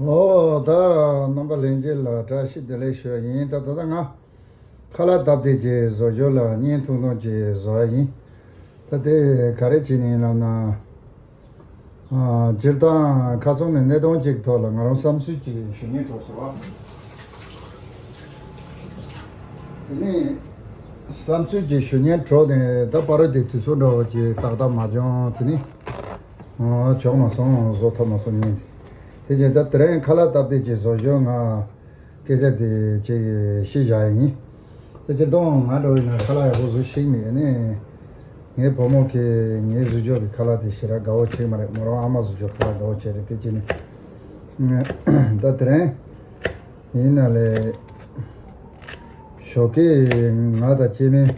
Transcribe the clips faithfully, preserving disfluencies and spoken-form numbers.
ཨོ་ད་རྣམ་པ་ལྷན་རྒྱས་ལ་བཀྲ་ཤིས་བདེ་ལེགས་ཞུ་ཡ་ཡིན། ད་ད་ད་ང་ཁ་ལག་སྟབས་བདེ་ཅིག་བཟོ་རྒྱུ་ལ་བརྙན་ཐུང་ཐུང་ཅིག་བཟོ་ཡ་ཡིན། ད་དེ་ག་རེ་བྱས་ནས་ལབ་ན། ཨ། སྤྱིར་བཏང་ཁ་ཚང་ནས་གནད་དོན་གཅིག་ཐོག་ལ་ང་རང་བསམ་ཚུལ་གཅིག་ཞུ་སྙིང་བྲོ་སོང་བ། དེ་ནས་བསམ་ཚུལ་གཅིག་ཞུ་སྙིང་བྲོ་ནས་ད་པ་ར་དེ་དུས་ཚོད་འདྲ་བོ་ཅིག་ཏག་ཏག་མ་བྱུང་། དེ་ནས་ཨ་བྱུང་མ་སོང་། བཟོ་ཐུབ་མ་སོང་ཉིན་དེ། དེ་བྱས་ད་དེ་རིང་ཁ་ལག་སྟབས་བདེ་ཅིག་བཟོ་རྒྱུ་ང་སྐད་ཆ་དེ་ཅིག་བཤད་བཞག་ཡ་ཡིན། དེ་སྤྱིར་བཏང་ང་འདྲ་བོ་ཡིན་ན་ཁ་ལག་ཡག་པོ་བཟོ་ཤེས་མེད་ནས། ངའི་བུ་མོ་གིས་ངའི་བཟོ་རྒྱུ་གི་ཁ་ལག་དེ་ཞེ་དྲག་དགའ་བོ་བྱེད་མ་རེད། མོ་རང་ཨ་མ་བཟོ་རྒྱུ་ཁ་ལག་དགའ་བོ་བྱེད་རེད། དེ་བྱས་ནས་ད་དེ་རིང་ཡིན་ན་ལས་ཞོགས་ཀས་ང་དང་སྐྱེ་དམན་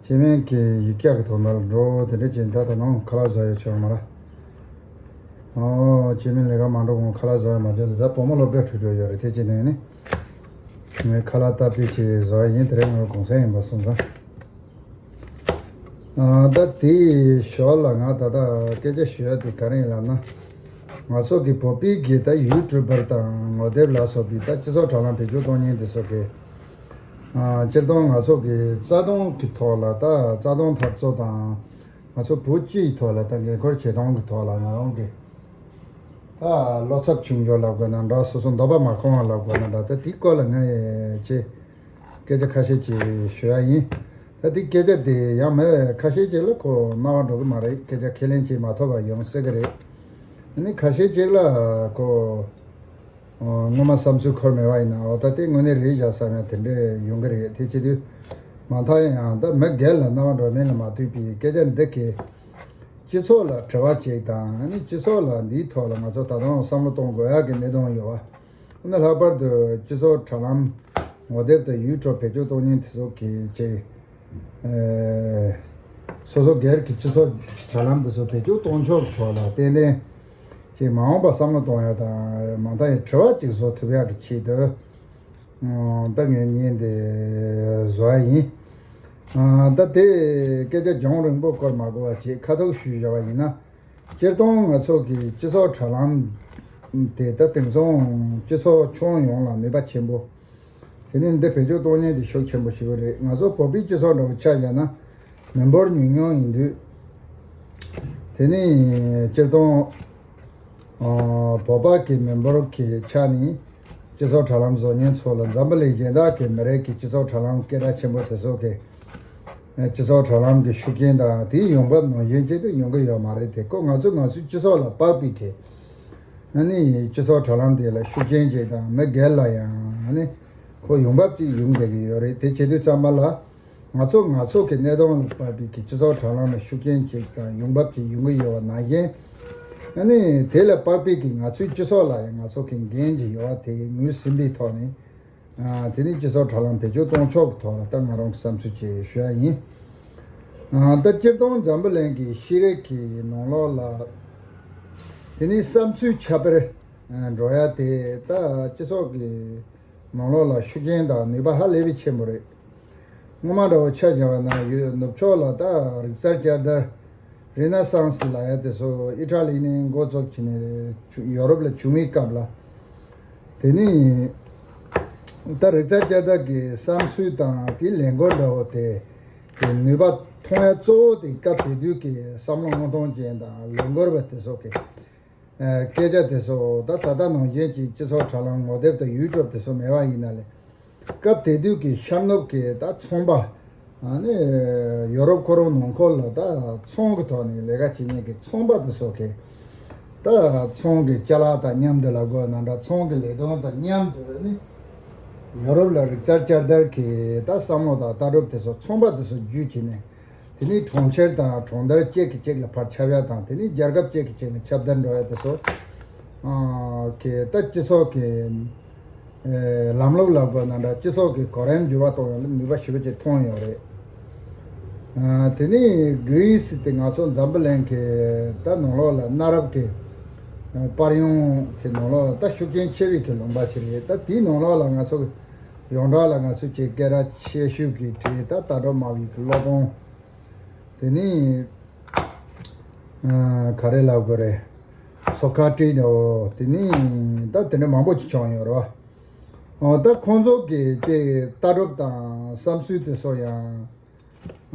སྐྱེ་དམན་གྱི་ཡིག་སྐྱག་གི་ཐོག་ནས་འགྲོ་དེ་འདྲ་བྱས་ད་ད་ནང་ཁ་ལག་བཟོ་ཡ་བྱུང་མ་རེད། ཨོ། སྐྱེ་དམན་ལས་ཀ་མ་འགྲོ་གོང་ཁ་ལག་བཟོ་ཡ་མ་བྱུང་། དེ་ད་བུ་མོ་སློབ་གྲྭ་ཁྲིད་འགྲོ་ཡོད་རེད། དེ་བྱས་ནས་ནི་ངས་ཁ་ལག་སྟབས་བདེ་ཅིག་བཟོ་ཡ་ཡིན། དེ་རིང་ང་གུང་སེང་ཡིན་པ་སོང་ཙང་། ཨ། ད་དེའི་ཞོར་ལ་ང་ད་ལྟ་སྐད་ཆ་ཞུ་ཡ་དེ་ག་རེ་ཡིན་ལབ་ན། ང་ཚོ་གི་བོད་པའི་གི་ད་ཡུ་ཊུབ་པར་དང་ངོ་དེབ་ལ་སོགས་པའི་ད་སྤྱི་ཚོགས་དྲ་ལམ་བེད་སྤྱོད་གཏོང་མཁན་དེ་ཚོ་གི། ཨ། སྤྱིར་བཏང་ང་ཚོ་གི་རྩ་དོན་གི་ཐོག་ལ་ད་རྩ་དོན་འཐབ་རྩོད་དང་། ང་ཚོ་བོད་སྤྱིའི་ཐོག་ལ་ད་འགན་ཁུར་བྱེད་སྟངས་ཀྱི་ཐོག་ལ་ང་རང་གི་ད་བློ་འཚབ་བྱུང་རྒྱུ་ལབ་དགོས་ན་འདྲ། སོ་སོ་འདོད་པ་མ་ཁོང་བ་ལབ་དགོས་ན་འདྲ། ད་དེའི་སྐོར་ལ་ངས་ཅིག་སྐད་ཆ་ཁ་ཤས་ཅིག་ཞུ་ཡ་ཡིན། ད་དེ་སྐད་ཆ་དེ་ཡང་མེད་པའི་ཁ་ཤས་ཅིག་ལ་ཁོ་རྣ་བ་འགྲོ་གི་མ་རེད། སྐད་ཆ་ཁས་ལེན་བྱེད་མ་ཐུབ་པ་ཡོང་སྲིད་གི་རེད། ཨ་ནི་ཁ་ཤས་ཅིག་ལ་ཁོ། ཨོ། སྔོན་མ་བསམ་ཚུལ་འཁོར་མེད་པ་ཡིན་ན། འོ་ད་དེ་དངོས་གནས་རེད་བཞག་བསམ་ཡ་དེ་འདྲས་ཡོང་གི་རེད། དེ་བྱེད་དུས་མ་མཐའ་ཡང་ད་མི་སྒེར་ལ་རྣ་བ་འགྲོ་མིན་ལ་མ་ལྟོས་པའི་སྐད་ཆ་འདི་གིས་སྤྱི་ཚོགས་ལ་དྲི་བ་ཅིག་དང་། ཨ་ནི་སྤྱི་ཚོགས་ལ་འདིའི་ཐོག་ལ་ང་ཚོ་ད་དུང་བསམ་བློ་གཏོང་དགོས་ཡག་གི་གནད་དོན་ཡོད་པ། ཨ་ནི་ལྷག་པར་དུ་སྤྱི་ཚོགས་དྲ་ལམ་ངོ་དེབ་དང་ཡུ་ཊུབ་བེད་སྤྱོད་གཏོང་མཁན་དེ་ཚོ་གིས་ཅིག་ཨེ། སོ་སོ་སྒེར་གྱི་སྤྱི་ཚོགས་ཀྱི་དྲ་ལམ་དེ་ཚོ་བེད་སྤྱོད་གཏོང་ཕྱོགས་ཀྱི་ཐོག་ལ་ཏན་ཏན་ཅིག་མ་འོངས་པ་བསམ་བློ་གཏོང་ཡ་དང་། མ་མཐའ་ཡང་དྲི་བ་ཅིག་བཟོ་ཐུབ་ཡ་གི་ཆེད་དུ། ཨོ། ད་ངས་བརྙན་དེ་བཟོ་ཡ་ཡིན། ཨ། ད་དེ་སྐད་ཆ་རྒྱང་རིང་པོ་བསྐོར་མ་དགོས་པ་ཅིག་ཁ་ཐུག་ཞུས་བཞག་པ་ཡིན་ན། སྤྱིར་བཏང་ང་ཚོ་གི་སྤྱི་ཚོགས་དྲ་ལམ་དེ་ད་དེང་སང་སྤྱི་ཚོགས་ཁྱོན་ཡོངས་ལ་ནུས་པ་ཆེན་པོ། དེ་ནས་འདི་བེད་སྤྱོད་གཏོང་མཁན་དེ་ཤུགས་ཆེན་པོ་ཞིག་རེད། ང་ཚོ་བོད་པའི་སྤྱི་ཚོགས་འདྲ་བོ་ཆ་བཞག་ན་མི་འབོར་ཉུང་ཉུང་ཡིན་དུས། དེ་ནས་སྤྱིར་བཏང་ཨ་བོད་པ་གི་མི་འབོར་གྱི་ཆ་ནས་སྤྱི་ཚོགས་དྲ་ལམ་བཟོ་མཁན་ཚོ་ལ་འཛམ་བུ་གླིང་གཞན་དག་གི་མི་རིགས་ཀྱི་སྤྱི་ཚོགས་དྲ་ལམ་སྐད་གྲགས་ཆེན་པོ་དེ་ཚོ་གི་སྤྱི་ཚོགས་དྲ་ལམ་གྱི་ཤུགས་རྐྱེན་དང་དེའི་ཡོང་འབབ་ནང་བཞིན་ཅིག་ཏུ་ཡོང་གི་ཡོད་མ་རེད། དེ་ཁོ་ང་ཚོ་ང་ཚོའི་སྤྱི་ཚོགས་ལ་དཔག་པའི་གི་ཨ་ནི་སྤྱི་ཚོགས་དྲ་ལམ་དེ་ལ་ཤུགས་རྐྱེན་ཅིག་དང་། མི་སྒེར་ལ་ཡང་ཨ་ནི་ཁོ་ཡོང་འབབ་ཅིག་ཡོང་བསྡད་ཀྱི་ཡོད་རེད། དེ་བྱེད་དུས་ཙམ་པ་ལ་ང་ཚོ་ང་ཚོ་གི་གནས་སྟངས་ལ་དཔག་པའི་གི་སྤྱི་ཚོགས་དྲ་ལམ་ལ་ཤུགས་རྐྱེན་ཅིག་དང་ཡོང་འབབ་ཅིག་ཡོང་གི་ཡོད་པ་ནང་བཞིན། ཨ་ནི་དེ་ལ་དཔག་པའི་གི་ང་ཚོའི་སྤྱི་ཚོགས་ལ་ཡང་ང་ཚོ་གི་འགན་ཅིག་ཡོད་པ་དེ་ངོས་ཟིན་པའི་ཐོག་ནས། ཨ། དེ་ནི་སྤྱི་ཚོགས་དྲ་ལམ་བེད་སྤྱོད་གཏོང་ཕྱོགས་ཀྱི་ཐོག་ལ་ད་ང་རང་བསམ་ཚུལ་ཅིག་ཞུ་ཡ་ཡིན། ཨ། ད་སྤྱིར་བཏང་འཛམ་བུ་གླིང་གི་ཤེས་རིག་གི་ནང་ལོགས་ལ་དེ་ནི་བསམ་ཚུལ་ཁྱབ་སྤེལ་འགྲོ་ཡ་དེ་ད་སྤྱི་ཚོགས་ཀྱི་ནང་ལོགས་ལ་ཤུགས་རྐྱེན་དང་ནུས་པ་ཧ་ལས་པའི་ཆེན་པོ་རེད། སྔོན་མ་འདྲ་བོ་ཆ་བཞག་པ་ན་ཡོད། ནུབ་ཕྱོགས་ལ་ད་རིག་རྩལ་བསྐྱར་དར། རི་ན་སཱན་སི་ལབ་ཡ་དེ་ཚོ་ཨི་ཊ་ལི་ནས་འགོ་བཙུགས་བྱས་ནས་ཡོ་རོབ་ལ་བྱུང་བའི་སྐབས་ལ། དེ་ནས་ད་རིག་རྩལ་བསྐྱར་དར་གྱི་བསམ་ཚུལ་དང་དེའི་ལས་འགུལ་འདྲ་བོ་དེ་གི་ནུས་པ་ཐོན་ཡ་གཙོ་བོ་དེ་སྐབས་དེ་དུས་ཀྱི་བསམ་བློ་སྔོན་ཐོན་ཅན་དང་ལས་འགུལ་བ་དེ་ཚོ་གི་ཨ། སྐད་ཆ་དེ་ཚོ་ད་ད་ལྟ་ནང་བཞིན་གྱི་སྤྱི་ཚོགས་དྲ་ལམ་ངོ་དེབ་དང་ཡུ་ཊུབ་དེ་ཚོ་མེད་པ་ཡིན་ན་ལས། སྐབས་དེ་དུས་ཀྱི་ཤར་ནུབ་ཀྱི་ད་ཚོང་པ། ཨ་ནི་ཡོ་རོབ་ཁོ་རང་ནང་ཁུལ་ལ་ད་ཚོང་གི་ཐོག་ནས་ལས་ཀ་བྱེད་མཁན་གྱི་ཚོང་པ་དེ་ཚོ་གིས་ད་ཚོང་གི་ཅ་ལག་དང་མཉམ་དུ་ལབ་དགོས་ན་འདྲ། ཚོང་གི་ལས་དོན་དང་མཉམ་དུ་ནི་ཡོ་རོབ་ལ་རིག་རྩལ་བསྐྱར་དར་གྱི་ད་བསམ་བློ་དང་ལྟ་གྲུབ་དེ་ཚོ་ཚོང་པ་དེ་ཚོ་བརྒྱུད་བྱས་ནས། དེ་ནས་གྲོང་ཁྱེར་དང་གྲོང་རྡལ་གཅིག་གིས་གཅིག་ལ་ཕར་ཁྱབ་ཡ་དང་། དེ་ནས་རྒྱལ་ཁབ་གཅིག་གིས་གཅིག་ལ་ཁྱབ་གདལ་འགྲོ་ཡ་དེ་ཚོ། ཨ། གི་ད་སྤྱི་ཚོགས་ཀྱི་ཨེ། ལམ་ལུགས་ལབ་དགོས་ན་འདྲ། སྤྱི་ཚོགས་ཀྱི་གོ་རིམ་འགྱུར་བ་གཏོང་ཡ་ལ་ནུས་པ་ཞེ་པོ་ཅིག་ཐོན་ཡོད་རེད། ཨ། དེ་ནས་གྷི་རི་སི་དེ་ང་ཚོ་འཛམ་བུ་གླིང་གི་ད་ནང་ལོགས་ལ་གནའ་རབས་ཀྱི་ཨ། པར་ཡོང་གི་ནང་ལོགས་ལ་ད་ཤུགས་རྐྱེན་ཆེ་བའི་གི་ལུང་པ་ཞིག་རེད། ད་དེའི་ནང་ལོགས་ལ་ང་ཚོ་གི་ཡོངས་གྲགས་ལ་ང་ཚོ་གི་སྐད་གྲགས་ཆེ་ཤོས་ཀྱི་གྲས་ད་ལྟ་གྲོགས་སྨྲ་བའི་གི་སློབ་དཔོན། དེ་ནས་ཨ། ག་རེ་ལབ་དགོས་རེད། སོ་ཁ་ཊི་འདྲ་བོ་དེ་ནི་ད་དེ་འདྲ་མང་པོ་ཅིག་བྱུང་ཡོད་རེད་བ། ཨོ་ད་ཁོང་ཚོ་གི་ཅིག་ལྟ་གྲུབ་དང་བསམ་ཚུལ་དེ་ཚོ་ཡང་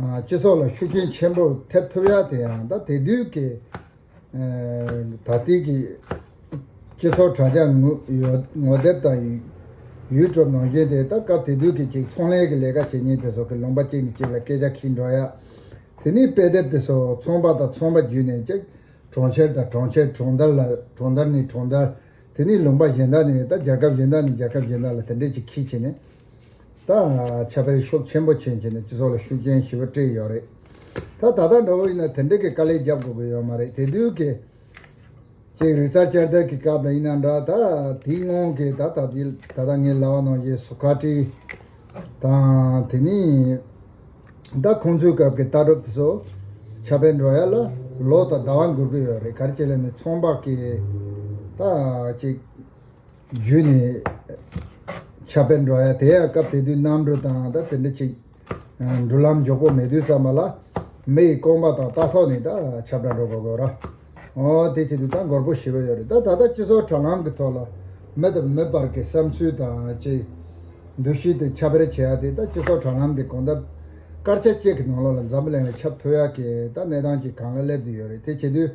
ཨ་སྤྱི་ཚོགས་ལ་ཤུགས་རྐྱེན་ཆེན་པོ་ཐེབས་ཐུབ་ཡ་དེ་ཡང་ད་དེ་དུས་ཀྱི་ཨ་ད་ལྟའི་གི་སྤྱི་ཚོགས་དྲ་རྒྱ་ངོ་ཡོད་ངོ་དེབ་དང་ཡུ་ཊུབ་ནང་བཞིན་དེ་ད་སྐབས་དེ་དུས་ཀྱི་ཅིག་ཚོང་ལས་ཀྱི་ལས་ཀ་བྱེད་མཁན་དེ་ཚོ་གི་ལུང་པ་གཅིག་ནས་གཅིག་ལ་སྐད་ཆ་འཁྱེར་འགྲོ་ཡ། དེ་ནས་དཔེ་དེབ་དེ་ཚོ་ཚོང་པ་དང་ཚོང་པ་བརྒྱུད་ནས་ཅིག་གྲོང་ཁྱེར་དང་གྲོང་ཁྱེར་གྲོང་རྡལ་ལ་གྲོང་རྡལ་ནས་གྲོང་རྡལ། དེ་ནས་ལུང་པ་གཞན་དག་ནས་ད་རྒྱལ་ཁབ་གཞན་དག་ནས་རྒྱལ་ཁབ་གཞན་དག་ལ་དེ་འདྲས་ཅིག་འཁྱེར་བྱས་ནས་ད་ཁྱབ་སྤེལ་ཤུགས་ཆེན་པོ་ཕྱིན་བྱས་ནས་སྤྱི་ཚོགས་ལ་ཤུགས་རྐྱེན་ཞེ་པོ་སྤྲད་ཡོད་རེད། ད་ད་ལྟ་འདྲ་བོ་ཡིན་ན་དེ་འདྲས་ཀྱི་དཀའ་ལས་རྒྱབ་དགོས་ཀྱི་ཡོད་མ་རེད། དེ་དུས་ཀྱི་ཅིག་རིག་གསར་བསྐྱར་ཟློས་ཀྱི་སྐབས་ལ་ཡིན་ན་འདྲ། ད་དེའི་སྔོན་གྱི་ད་ད་ལྟ་ད་ལྟ་ངས་ལབ་པ་ནང་བཞིན་སོ་ཁ་ཊི་དང་དེ་ནས་ད་ཁོང་ཚོའི་སྐབས་ཀྱི་ལྟ་གྲུབ་དེ་ཚོ་ཁྱབ་སྤེལ་འགྲོ་ཡ་ལ་ལོ་དང་ཟླ་བ་འགོར་གྱི་ཡོད་རེད། ག་རེ་བྱས་ལབ་ན་ཚོང་པ་གི་ད་ཅིག་བརྒྱུད་ནས་ཁྱབ་སྤེལ་འགྲོ་ཡ་དེ་ཡང་སྐབས་དེ་དུས་གནམ་གྲུ་དང་ད་དེ་འདྲ་ཅིག་འགྲུལ་ལམ་མགྱོགས་པོ་མེད་དུས་ཙམ་པ་ལ་མི་ཡི་རྐང་པ་དང་ལྟ་ཐོག་ནས་ད་ཁྱབ་བསྒྲགས་འགྲོ་དགོས་དགོས་ར། ཨོ་དེ་བྱེད་དུས་ད་འགོར་པོ་ཞེ་པོ་ཡོད་རེད། ད་ད་ལྟ་སྤྱི་ཚོགས་དྲ་ལམ་གྱི་ཐོག་ལ་མི་དང་མི་བར་གྱི་བསམ་ཚུལ་དང་ཅིག་འདུ་ཤེས་དེ་ཁྱབ་སྤེལ་བྱེད་ཡ་དེ་ད་སྤྱི་ཚོགས་དྲ་ལམ་དེ་གང་ལྟར་སྐར་ཆ་གཅིག་གི་ནང་ལོགས་ལ་འཛམ་བུ་གླིང་ལ་ཁྱབ་ཐུབ་ཡ་གི་ད་གནས་སྟངས་ཅིག་གང་ལ་སླེབས་བསྡད་ཡོད་རེད། དེ་བྱེད་དུས།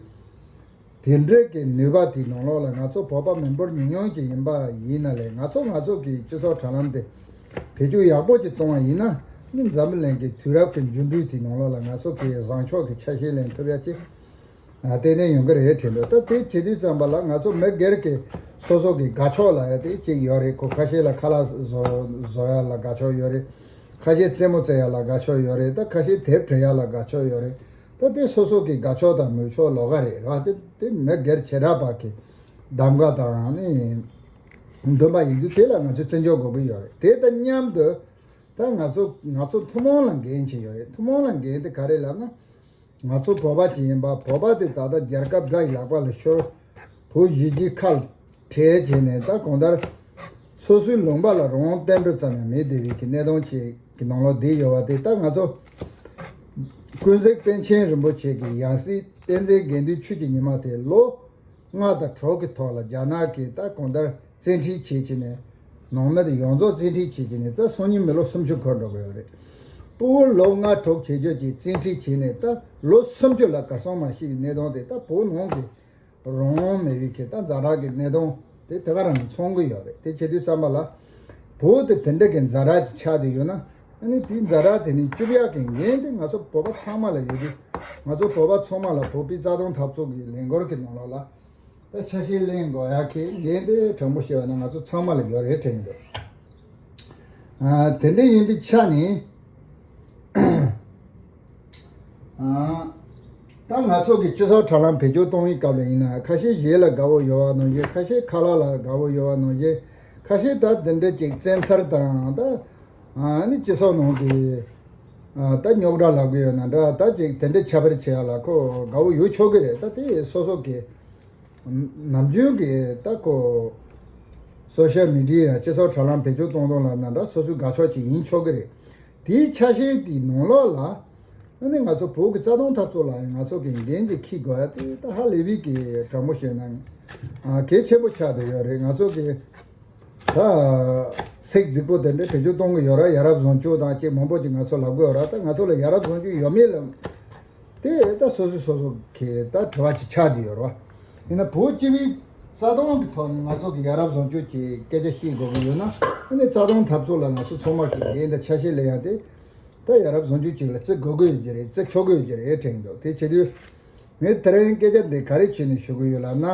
དེ་འདྲའི་གི་ནུས་པ་དེའི་ནང་ལོགས་ལ་ང་ཚོ་བོད་པ་མི་འབོར་ཉུང་ཉུང་ཅིག་ཡིན་པ་ཡིན་ན་ལས་ང་ཚོ་ང་ཚོ་གི་སྤྱི་ཚོགས་དྲ་ལམ་དེ་བེད་སྤྱོད་ཡག་པོ་ཅིག་གཏོང་བ་ཡིན་ན་ནི་འཛམ་བུ་གླིང་གི་དུས་རབས་ཀྱི་འགྱུར་འགྲོས་དེའི་ནང་ལོགས་ལ་ང་ཚོ་གི་བཟང་ཕྱོགས་ཀྱི་ཆ་ཤས་ལེན་ཐུབ་ཡ་ཅིག་ཨ་ཏན་ཏན་ཡོང་གི་རེད་དྲན་འདུག་ད་དེ་བྱེད་དུས་ཙམ་པ་ལ་ང་ཚོ་མི་སྒེར་གྱི་སོ་སོ་གི་དགའ་ཕྱོགས་ལ་ཡ་དེ་ཅིག་ཡོད་རེད། ཁོ་ཁ་ཤས་ལ་ཁ་ལག་བཟོ་བཟོ་ཡ་ལ་དགའ་ཕྱོགས་ཡོད་རེད། ཁ་ཤས་རྩེད་མོ་རྩེ་ཡ་ལ་དགའ་ཕྱོགས་ཡོད་རེད། ད་ཁ་ཤས་དེབ་འབྲི་ཡ་ལ་དགའ་ཕྱོགས་ཡོད་རེད། ད་དེ་སོ་སོ་གི་དགའ་ཕྱོགས་དང་མོས་ཕྱོགས་ལོགས་ཀ་རེད་ར། དེ་དེ་མི་སྒེར་བྱེ་བྲག་པ་གི་གདམ་ག་དང་ནི་འདུན་པ་ཡིན་དུས་དེ་ལ་ང་ཚོས་བརྩི་འཇོག་དགོས་ཀྱི་ཡོད་རེད། དེ་དང་མཉམ་དུ་ད་ང་ཚོ་ང་ཚོ་ཐུན་མོང་ལ་འགན་ཅིག་ཡོད་རེད། ཐུན་མོང་ལ་འགན་དེ་ག་རེ་ལབ་ན། ང་ཚོ་བོད་པ་ཅིག་ཡིན་པ། བོད་པ་དེ་ད་ལྟ་རྒྱལ་ཁབ་དགྲ་ཡི་ལག་པ་ལ་ཤོར། བོད་གཞིས་བྱེས་ཁ་བྲལ་བྱས་ནས་ད་གང་ལྟར་སོ་སོའི་ལུང་པ་ལ་རང་དབང་བརྟན་པོ་ཙམ་ཡང་མེད་བསྡད་པའི་གི་གནས་སྟངས་ཅིག་གི་ནང་ལོགས་བསྡད་ཡོད་པ་དེ། ད་ང་ཚོ་ཀུན་གཟིགས་པཎ་ཆེན་རིན་པོ་ཆེ་གི་ཡང་སྲིད་བསྟན་འཛིན་དགེ་འདུན་ཆོས་ཀྱི་ཉི་མ་དེ་ལོ་ལྔ་དང་དྲུག་གི་ཐོག་ལ་རྒྱ་ནག་གིས་ད་གང་ལྟར་བཙན་ཁྲིད་བྱེད་ཀྱི་ནས་ནང་མི་དེ་ཡོངས་རྫོགས་བཙན་ཁྲིད་བྱེད་ཀྱི་ནས་ད་སང་ཉིན་མི་ལོ་སུམ་ཅུ་འཁོར་འགྲོ་གི་ཡོད་རེད། ཕྲུ་གུ་ལོ་ལྔ་དྲུག་བྱེད་རྒྱུ་ཅིག་བཙན་ཁྲིད་བྱས་ནས་ད་ལོ་སུམ་ཅུ་ལ་གར་སོང་མ་ཤེས་པའི་གནས་སྟངས་དེ། ད་བོད་ནང་གི་རང་དབང་མེད་པའི་གི་ད་ཛ་དྲག་གི་གནས་སྟངས་དེ་དེ་ག་རང་མཚོན་གི་ཡོད་རེད། དེ་བྱེད་དུས་ཙམ་པ་ལ་བོད་དེ་དེ་འདྲ་གི་ཛ་དྲག་ཅིག་ཆགས་བསྡད་ཡོད་ན། ཨ་ནི་དེའི་ཛ་དྲག་དེ་ནི་སྐྱོབ་ཡག་གི་འགན་དེ་ང་ཚོ་བོད་པ་ཚང་མ་ལ་ཡོད་དུས། ང་ཚོ་བོད་པ་ཚང་མ་ལ་བོད་པའི་རྩ་དོན་འཐབ་རྩོད་ཀྱི་ལས་འགུལ་གྱི་ནང་ལོགས་ལ་ད་ཆ་ཤས་ལེན་དགོས་ཡག་གི་འགན་དེ་དྲང་པོ་བཤད་པ་ན་ང་ཚོ་ཚང་མ་ལ་ཡོད་རེད་དྲན་གྱི་འདུག་ཨ་དེ་འདྲ་ཡིན་པའི་ཆ་ནས། ཨ། ད་ང་ཚོ་གི་སྤྱི་ཚོགས་དྲ་ལམ་བེད་སྤྱོད་གཏོང་བའི་སྐབས་ལ་ཡིན་ན། ཁ་ཤས་གཞས་ལ་དགའ་བོ་ཡོད་པ་ནང་བཞིན། ཁ་ཤས་ཁ་ལག་ལ་དགའ་བོ་ཡོད་པ་ནང་བཞིན། ཁ་ཤས་ད་འདི་འདྲ་ཅིག་བཙན་ཚར་དང་ད་ཨ་ནི་སྤྱི་ཚོགས་ནང་གི་ཨ་ད་རྙོག་དྲ་ལབ་གི་ཡོད་ན་འདྲ། ད་ཅིག་དེ་འདྲ་ཁྱབ་སྤེལ་བྱེད་ཡ་ལ་ཁོ་དགའ་བོ་ཡོད་ཆོག་གི་རེད། ད་དེ་སོ་སོ་གི་ནམ་རྒྱུན་གི་ད་ཁོ་སོ་ཤལ་མི་ཌི་ཡ་སྤྱི་ཚོགས་དྲ་ལམ་བེད་སྤྱོད་གཏོང་སྟངས་ལབ་ན་འདྲ། སོ་སོའི་དགའ་ཕྱོགས་ཅིག་ཡིན་ཆོག་གི་རེད། དེའི་ཆ་ཤས་དེའི་ནང་ལོགས་ལ་ཨ་ནི་ང་ཚོ་བོད་ཀྱི་རྩ་དོན་འཐབ་རྩོད་ལ་ཡང་ང་ཚོ་གི་འགན་ཅིག་འཁྱེར་དགོས་ཡ་དེ་ད་ཧ་ལས་པའི་གི་དྲང་པོ་བཤད་ན་ཨ་གལ་ཆེན་པོ་ཆགས་བསྡད་ཡོད་རེད། ང་ཚོ་གི་ད་ཚིག་རྫིག་པོ་དེ་འདྲ་བེད་སྤྱོད་གཏོང་གི་ཡོད་ར། ཡ་རབས་བཟང་སྤྱོད་དང་ཅིག་མང་པོ་ཅིག་ང་ཚོ་ལབ་གི་ཡོད་ར། ད་ང་ཚོ་ལ་ཡ་རབས་བཟང་སྤྱོད་ཡོད་མེད་ལ་དེ་ད་སོ་སོ་སོ་སོ་གི་ད་དྲི་བ་ཅིག་ཆགས་བསྡད་ཡོད་ར། ཡིན་ན་བོད་སྤྱི་པའི་རྩ་དོན་གྱི་ཐོག་ནས་ང་ཚོ་གི་ཡ་རབས་བཟང་སྤྱོད་ཀྱི་སྐད་ཆ་བཤད་དགོས་ཀྱི་ཡོད་ན། ཨ་ནི་རྩ་དོན་འཐབ་རྩོད་ལ་ང་ཚོ་ཚང་མ་གི་འགན་དང་ཆ་ཤས་ལེན་ཡ་དེ་ད་ཡ་རབས་བཟང་སྤྱོད་ཅིག་ལ་བརྩི་དགོས་ཀྱི་ཡོད་ཀྱི་རེད། བརྩི་ཆོག་གི་ཡོད་ཀྱི་རེད་དྲན་གྱི་འདུག་དེ་བྱེད་དུས་ངས་དེ་རིང་སྐད་ཆ་འདི་ག་རེ་བྱས་ནས་ཞུ་གི་ཡོད་ལབ་ན།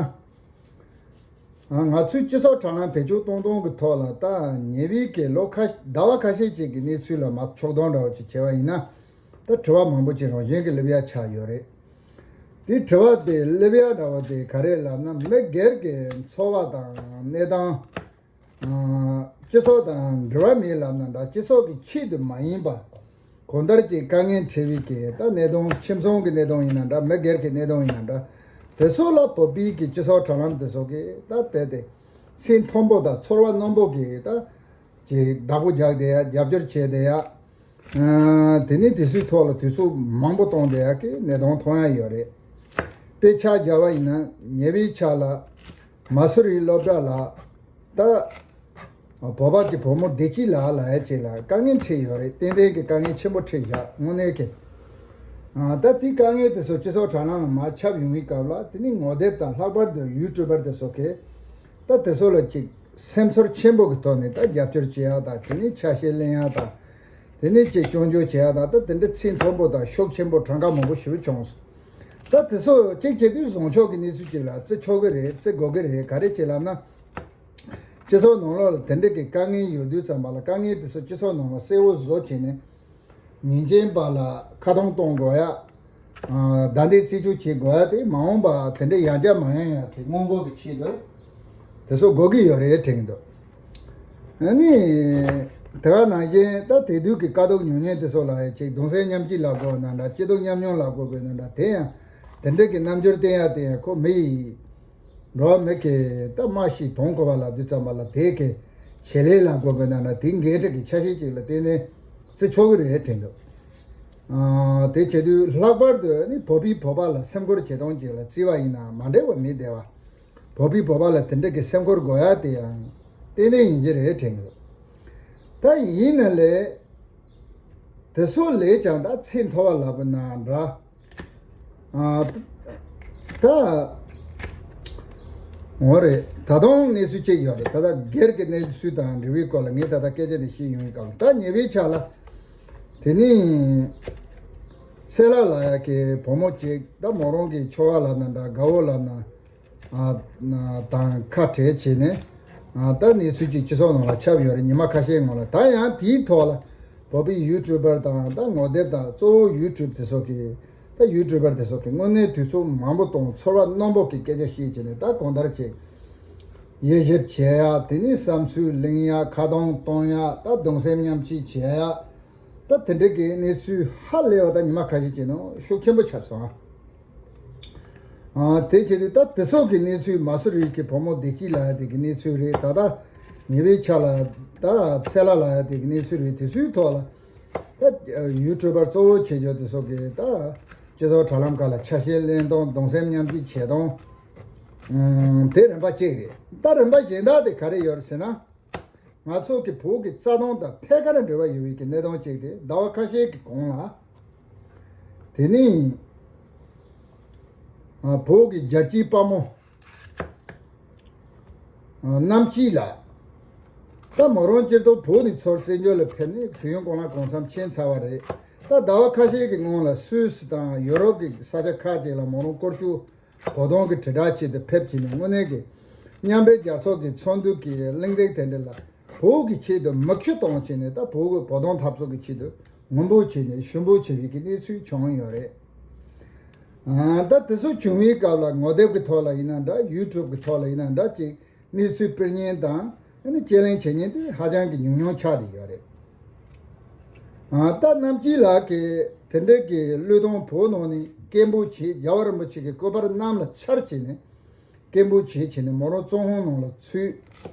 ང་ཚོའི་སྤྱི་ཚོགས་དྲ་ལམ་བེད་སྤྱོད་གཏོང་སྟངས་ཀྱི་ཐོག་ལ་ད་ཉེ་བའི་གི་ལོ་ཁ་ཟླ་བ་ཁ་ཤས་ཅིག་གི་གནས་ཚུལ་ལ་མ་ཕྱོགས་སྡོམ་འདྲ་བོ་ཅིག་བྱས་པ་ཡིན་ན། ད་དྲི་བ་མང་པོ་ཅིག་རང་བཞིན་གྱིས་སླེབས་ཡ་ཆགས་ཡོད་རེད། དེ་དྲི་བ་དེ་སླེབས་ཡ་འདྲ་བོ་དེ་ག་རེ་ལབ་ན། མི་སྒེར་གྱི་འཚོ་བ་དང་གནས་སྟངས། སྤྱི་ཚོགས་དང་འབྲེལ་བ་མེད་ལབ་ན་འདྲ། སྤྱི་ཚོགས་ཀྱི་ཆེད་དུ་མ་ཡིན་པ། གང་ལྟར་གྱི་དཀའ་ངལ་འཕྲད་པའི་གི་ད་གནད་དོན། ཁྱིམ་ཚང་གི་གནད་དོན་ཡིན་ན་འདྲ། མི་སྒེར་གྱི་གནད་དོན་ཡིན་ན་འདྲ། དེ་ཚོ་ལ་བོད་པའི་གི་སྤྱི་ཚོགས་དྲ་ལམ་དེ་ཚོ་གི་ད་རྦད་དེ་སེམས་མཐོན་པོ་དང་ཚོར་བ་རྣོན་པོ་གི་ད་ཅིག་བདག་པོ་རྒྱག་བསྡད་ཡ། རྒྱབ་སྐྱོར་བྱས་བསྡད་ཡ། ཨ་དེ་ནས་དེ་ཚོའི་ཐོག་ལ་དུས་ཚོད་མང་པོ་གཏོང་བསྡད་ཡ་གི་གནད་དོན་མཐོང་ཡ་ཡོད་རེད། དཔེ་ཆ་རྒྱག་པ་ཡིན་ན་ཉེ་བའི་ཆར་ལ་མ་སུ་རིའི་སློབ་གྲྭ་ལ་ད་བོད་པ་གི་བུ་མོ་བདེ་སྐྱིད་ལགས་ལབ་ཡ་ཅིག་ལ་དཀའ་ངལ་འཕྲད་ཡོད་རེད། ཏན་ཏན་གྱི་དཀའ་ངལ་ཆེན་པོ་འཕྲད་བཞག་དངོས་གནས་ཀྱི། ཨ། ད་དེ་དཀའ་ངལ་དེ་ཚོ་སྤྱི་ཚོགས་དྲ་ལམ་ལ་མར་ཁྱབ་ཡོང་བའི་སྐབས་ལ་དེ་ནི་ངོ་དེབ་དང་ལྷག་པར་དུ་ཡུ་ཊུབ་པར་དེ་ཚོ་གིས་ད་དེ་ཚོ་ལ་ཅིག་སེམས་ཚོར་ཆེན་པོ་གི་ཐོག་ནས་ད་རྒྱབ་སྐྱོར་བྱེད་ཡ་དང་དེ་ནི་ཆ་ཤས་ལེན་ཡ་དང་། དེ་ནས་ཅིག་སྐྱོན་བརྗོད་བྱེད་ཡ་དང་ད་དེ་འདྲ་ཚིག་མཐོན་པོ་དང་ཤུགས་ཆེན་པོ་གྲངས་ཀ་མང་པོ་ཞེ་པོ་བྱུང་སོང་། ད་དེ་ཚོ་གཅིག་བྱེད་དུས་བཟང་ཕྱོགས་ཀྱི་གནས་ཚུལ་ཅིག་ལ་བརྩི་ཆོག་གི་རེད། བརྩི་དགོས་ཀྱི་རེད། ག་རེ་བྱེད་ལབ་ན། སྤྱི་ཚོགས་ནང་ལོགས་ལ་དེ་འདྲ་གི་དཀའ་ངལ་ཡོད་དུས་ཙམ་པ་ལ་དཀའ་ངལ་དེ་ཚོ་སྤྱི་ཚོགས་ནང་ལ་གསལ་བོ་བཟོ་བྱས་ནས། ཉིན་རྒྱུན་པ་ལ་ཁ་གཏོང་གཏོང་དགོས་ཡ། ཨ། བདའ་འདེད་རྩིས་སྤྲོད་བྱེད་དགོས་ཡ་དེ་མ་འོངས་པ་དེ་འདྲ་ཡང་བསྐྱར་མ་ཡོང་ཡ་གི་སྔོན་འགོག་གི་ཆེད་དུ་དེ་ཚོ་དགོས་ཀྱི་ཡོད་རེད་དྲན་གྱི་འདུག་ཨ་ནི། དེ་ག་ནང་བཞིན་ད་དེ་དུས་ཀྱི་དཀའ་སྡུག་མྱོང་མཁན་དེ་ཚོ་ལ་ཡང་ཅིག་གདུང་སེམས་མཉམ་སྐྱེད་ལབ་དགོས་ན་འདྲ། སྐྱིད་སྡུག་མཉམ་མྱོང་ལབ་དགོས་དགོས་ན་འདྲ། དེ་ཡང་དེ་འདྲ་གི་རྣམ་འགྱུར་བསྟན་ཡ་དེ་ཡང་ཁོ་མི་ཡི་འགྲོ་བ་མི་གི་ད་སྨྲ་ཤེས་དང་གོ་བ་ལབ་དུས་ཙམ་པ་ལ་དེ་གི་བྱེད་ལས་ལ་དགོས་དགོས་ན་འདྲ། དེ་འགན་འཁྲི་གི་ཆ་ཤས་ཅིག་ལ་བརྟེན་ནས་བརྩི་ཆོག་གི་རེད་དྲན་འདུག་ཨ། དེ་བྱེད་དུས་ལྷག་པར་དུ་ནི་བོད་པའི་བོད་པ་ལ་སེམས་ཁུར་བྱེད་སྟངས་ཅིག་ལ་བརྩི་བ་ཡིན་ན་མ་འདྲ་བ་མི་བདེ་བ། བོད་པའི་བོད་པ་ལ་དེ་འདྲ་གི་སེམས་ཁུར་དགོས་ཡ་དེ་ཡང་ཏན་ཏན་ཡིན་གྱི་རེད་དྲན་གྱི་འདུག་ད་ཡིན་ན་ལས་དེ་ཚོ་ལས་ཀྱང་ད་ཚད་མཐོ་བ་ལབ་ན་འདྲ། ཨ། ད་འོ་རེད། ད་དུང་གནས་ཚུལ་གཅིག་ཡོད་རེད། ད་ལྟ་སྒེར་གྱི་གནས་ཚུལ་དང་འབྲེལ་བའི་སྐོར་ལ་ངས་ད་ལྟ་སྐད་ཆ་འདི་བཤད་ཡོང་བའི་སྐབས་ལ། ད་ཉེ་བའི་ཆར་ལ་དེ་ནི་སེ་ལ་ལ་ཡ་གི་བུ་མོ་གཅིག་ད་མོ་རང་གི་ཁྱོ་ག་ལབ་ན་འདྲ། དགའ་བོ་ལབ་ན། ཨ། དང་ཁ་བྲལ་བྱས་ནས། ཨ། ད་གནས་ཚུལ་ཅིག་སྤྱི་ཚོགས་ནང་ལ་ཁྱབ་ཡོད་རེད། ཉི་མ་ཁ་ཤས་སྔོན་ལ། ད་ཡང་དེའི་ཐོག་ལ་བོད་པའི་ཡུ་ཊུབ་པར་དང་ད་ངོ་དེབ་དང་གཙོ་བོ་ཡུ་ཊུབ་དེ་ཚོ་གིས། ད་ཡུ་ཊུབ་པར་དེ་ཚོ་གིས་དངོས་གནས་དུས་ཚོད་མང་པོ་དང་ཚོར་བ་རྣོན་པོ་གི་སྐད་ཆ་བཤད་བྱས་ནས་ད་གང་ལྟར་ཅིག་དབྱེ་ཞིབ་བྱེད་ཡ། དེ་ནས་བསམ་ཚུལ་གླེང་ཡ། ཁ་གཏོང་གཏོང་ཡ། ད་གདུང་སེམས་མཉམ་སྐྱེད་བྱེད་ཡ། ད་དེ་འདྲ་གི་གནས་ཚུལ་ཧ་ལས་པ་ད་ཉི་མ་ཁ་ཤས་ཀྱི་ནང་ཤུགས་ཆེན་པོ་ཁྱབ་སོང་ཨ། ཨ། དེ་བྱེད་དུས་ད་དེ་ཚོ་གི་གནས་ཚུལ་མ་སུ་རི་གི་བུ་མོ་བདེ་སྐྱིད་ལབ་ཡ་དེ་གི་གནས་ཚུལ་རེད། ད་ལྟ་ཉེ་བའི་ཆར་ལ་ད་སེ་ལ་ལབ་ཡ་དེ་གི་གནས་ཚུལ་རེད། དེ་ཚོའི་ཐོག་ལ་ད་ཡུ་ཊུབ་པར་གཙོ་བོ་བྱེད་ཆོག་དེ་ཚོ་གི་ད་སྤྱི་ཚོགས་དྲ་ལམ་ཁག་ལ་ཆ་ཤས་ལེན་སྟངས། གདུང་སེམས་མཉམ་སྐྱེད་བྱེད་སྟངས། ཨུམ། དེ་རིམ་པ་གཅིག་རེད། ད་རིམ་པ་གཞན་དག་དེ་ག་རེ་ཡོད་རེད་ཟེར་ན། ང་ཚོ་གི་བོད་ཀྱི་རྩ་དོན་དང་ཐད་ཀར་འབྲེལ་བ་ཡོད་པའི་གི་གནད་དོན་གཅིག་དེ་ཟླ་བ་ཁ་ཤས་ཀྱི་གོང་ལ། དེ་ནི་ཨ། བོད་ཀྱི་རྒྱལ་གཅེས་དཔའ་མོ་ཨ། རྣམ་དཀྱིལ་ལགས། ད་མོ་རང་སྤྱིར་བཏང་བོད་ནས་ཚུར་བཙན་བྱོལ་ལ་ཕེབས་ནས་དུས་ཡུན་གང་ལ་གང་འཚམ་ཕྱིན་ཚར་བ་རེད། ད་ཟླ་བ་ཁ་ཤས་ཀྱི་སྔོན་ལ་སུད་སི་དང་ཡུ་རོབ་ཀྱི་ས་ཆ་ཁག་ཅིག་ལ་མོ་རང་སྐོར་སྐྱོད་བོད་དོན་གྱི་དྲིལ་བསྒྲགས་ཆེད་དུ་ཕེབས་ཀྱི་ནས། དངོས་གནས་ཀྱི་མཉམ་འབྲེལ་རྒྱལ་ཚོགས་ཀྱི་ཚོགས་འདུ་གི་གླེང་སྟེགས་དེ་འདྲ་ལ་བོད་ཀྱི་ཆེད་དུ་མིག་ཆུ་གཏོང་བྱས་ནས། ད་བོད་ཀྱི་བོད་དོན་འཐབ་རྩོད་ཀྱི་ཆེད་དུ་ངུ་འབོད་བྱས་ནས་ཞུ་འབོད་བྱས་པའི་གི་གནས་ཚུལ་བྱུང་ཡོད་རེད། ཨ། ད་དེ་ཚོ་བྱུང་བའི་སྐབས་ལ་ངོ་དེབ་ཀྱི་ཐོག་ལ་ཡིན་ན་འདྲ། ཡུ་ཊུབ་ཀྱི་ཐོག་ལ་ཡིན་ན་འདྲ། ཅིག་གནས་ཚུལ་སྤེལ་མཁན་དང་ཨ་ནི་དཔྱད་གླེང་བྱེད་མཁན་དེ་ཧ་ཅང་གི་ཉུང་ཉུང་ཆགས་བསྡད་ཡོད་རེད། ཨ། ད་རྣམ་དཀྱིལ་ལགས་ཀྱིས་དེ་འདྲའི་གི་བློས་གཏོང་བོད་ནང་ནས་སྐད་འབོད་བྱས། རྒྱལ་བ་རིན་པོ་ཆེ་གི་སྐུ་པར་གནམ་ལ་འཕྱར་བྱས་ནས་སྐད་འབོད་བྱས་བྱས་ནས་མོ་རང་བཙོན་ཁང་ནང་ལ་ཚུད།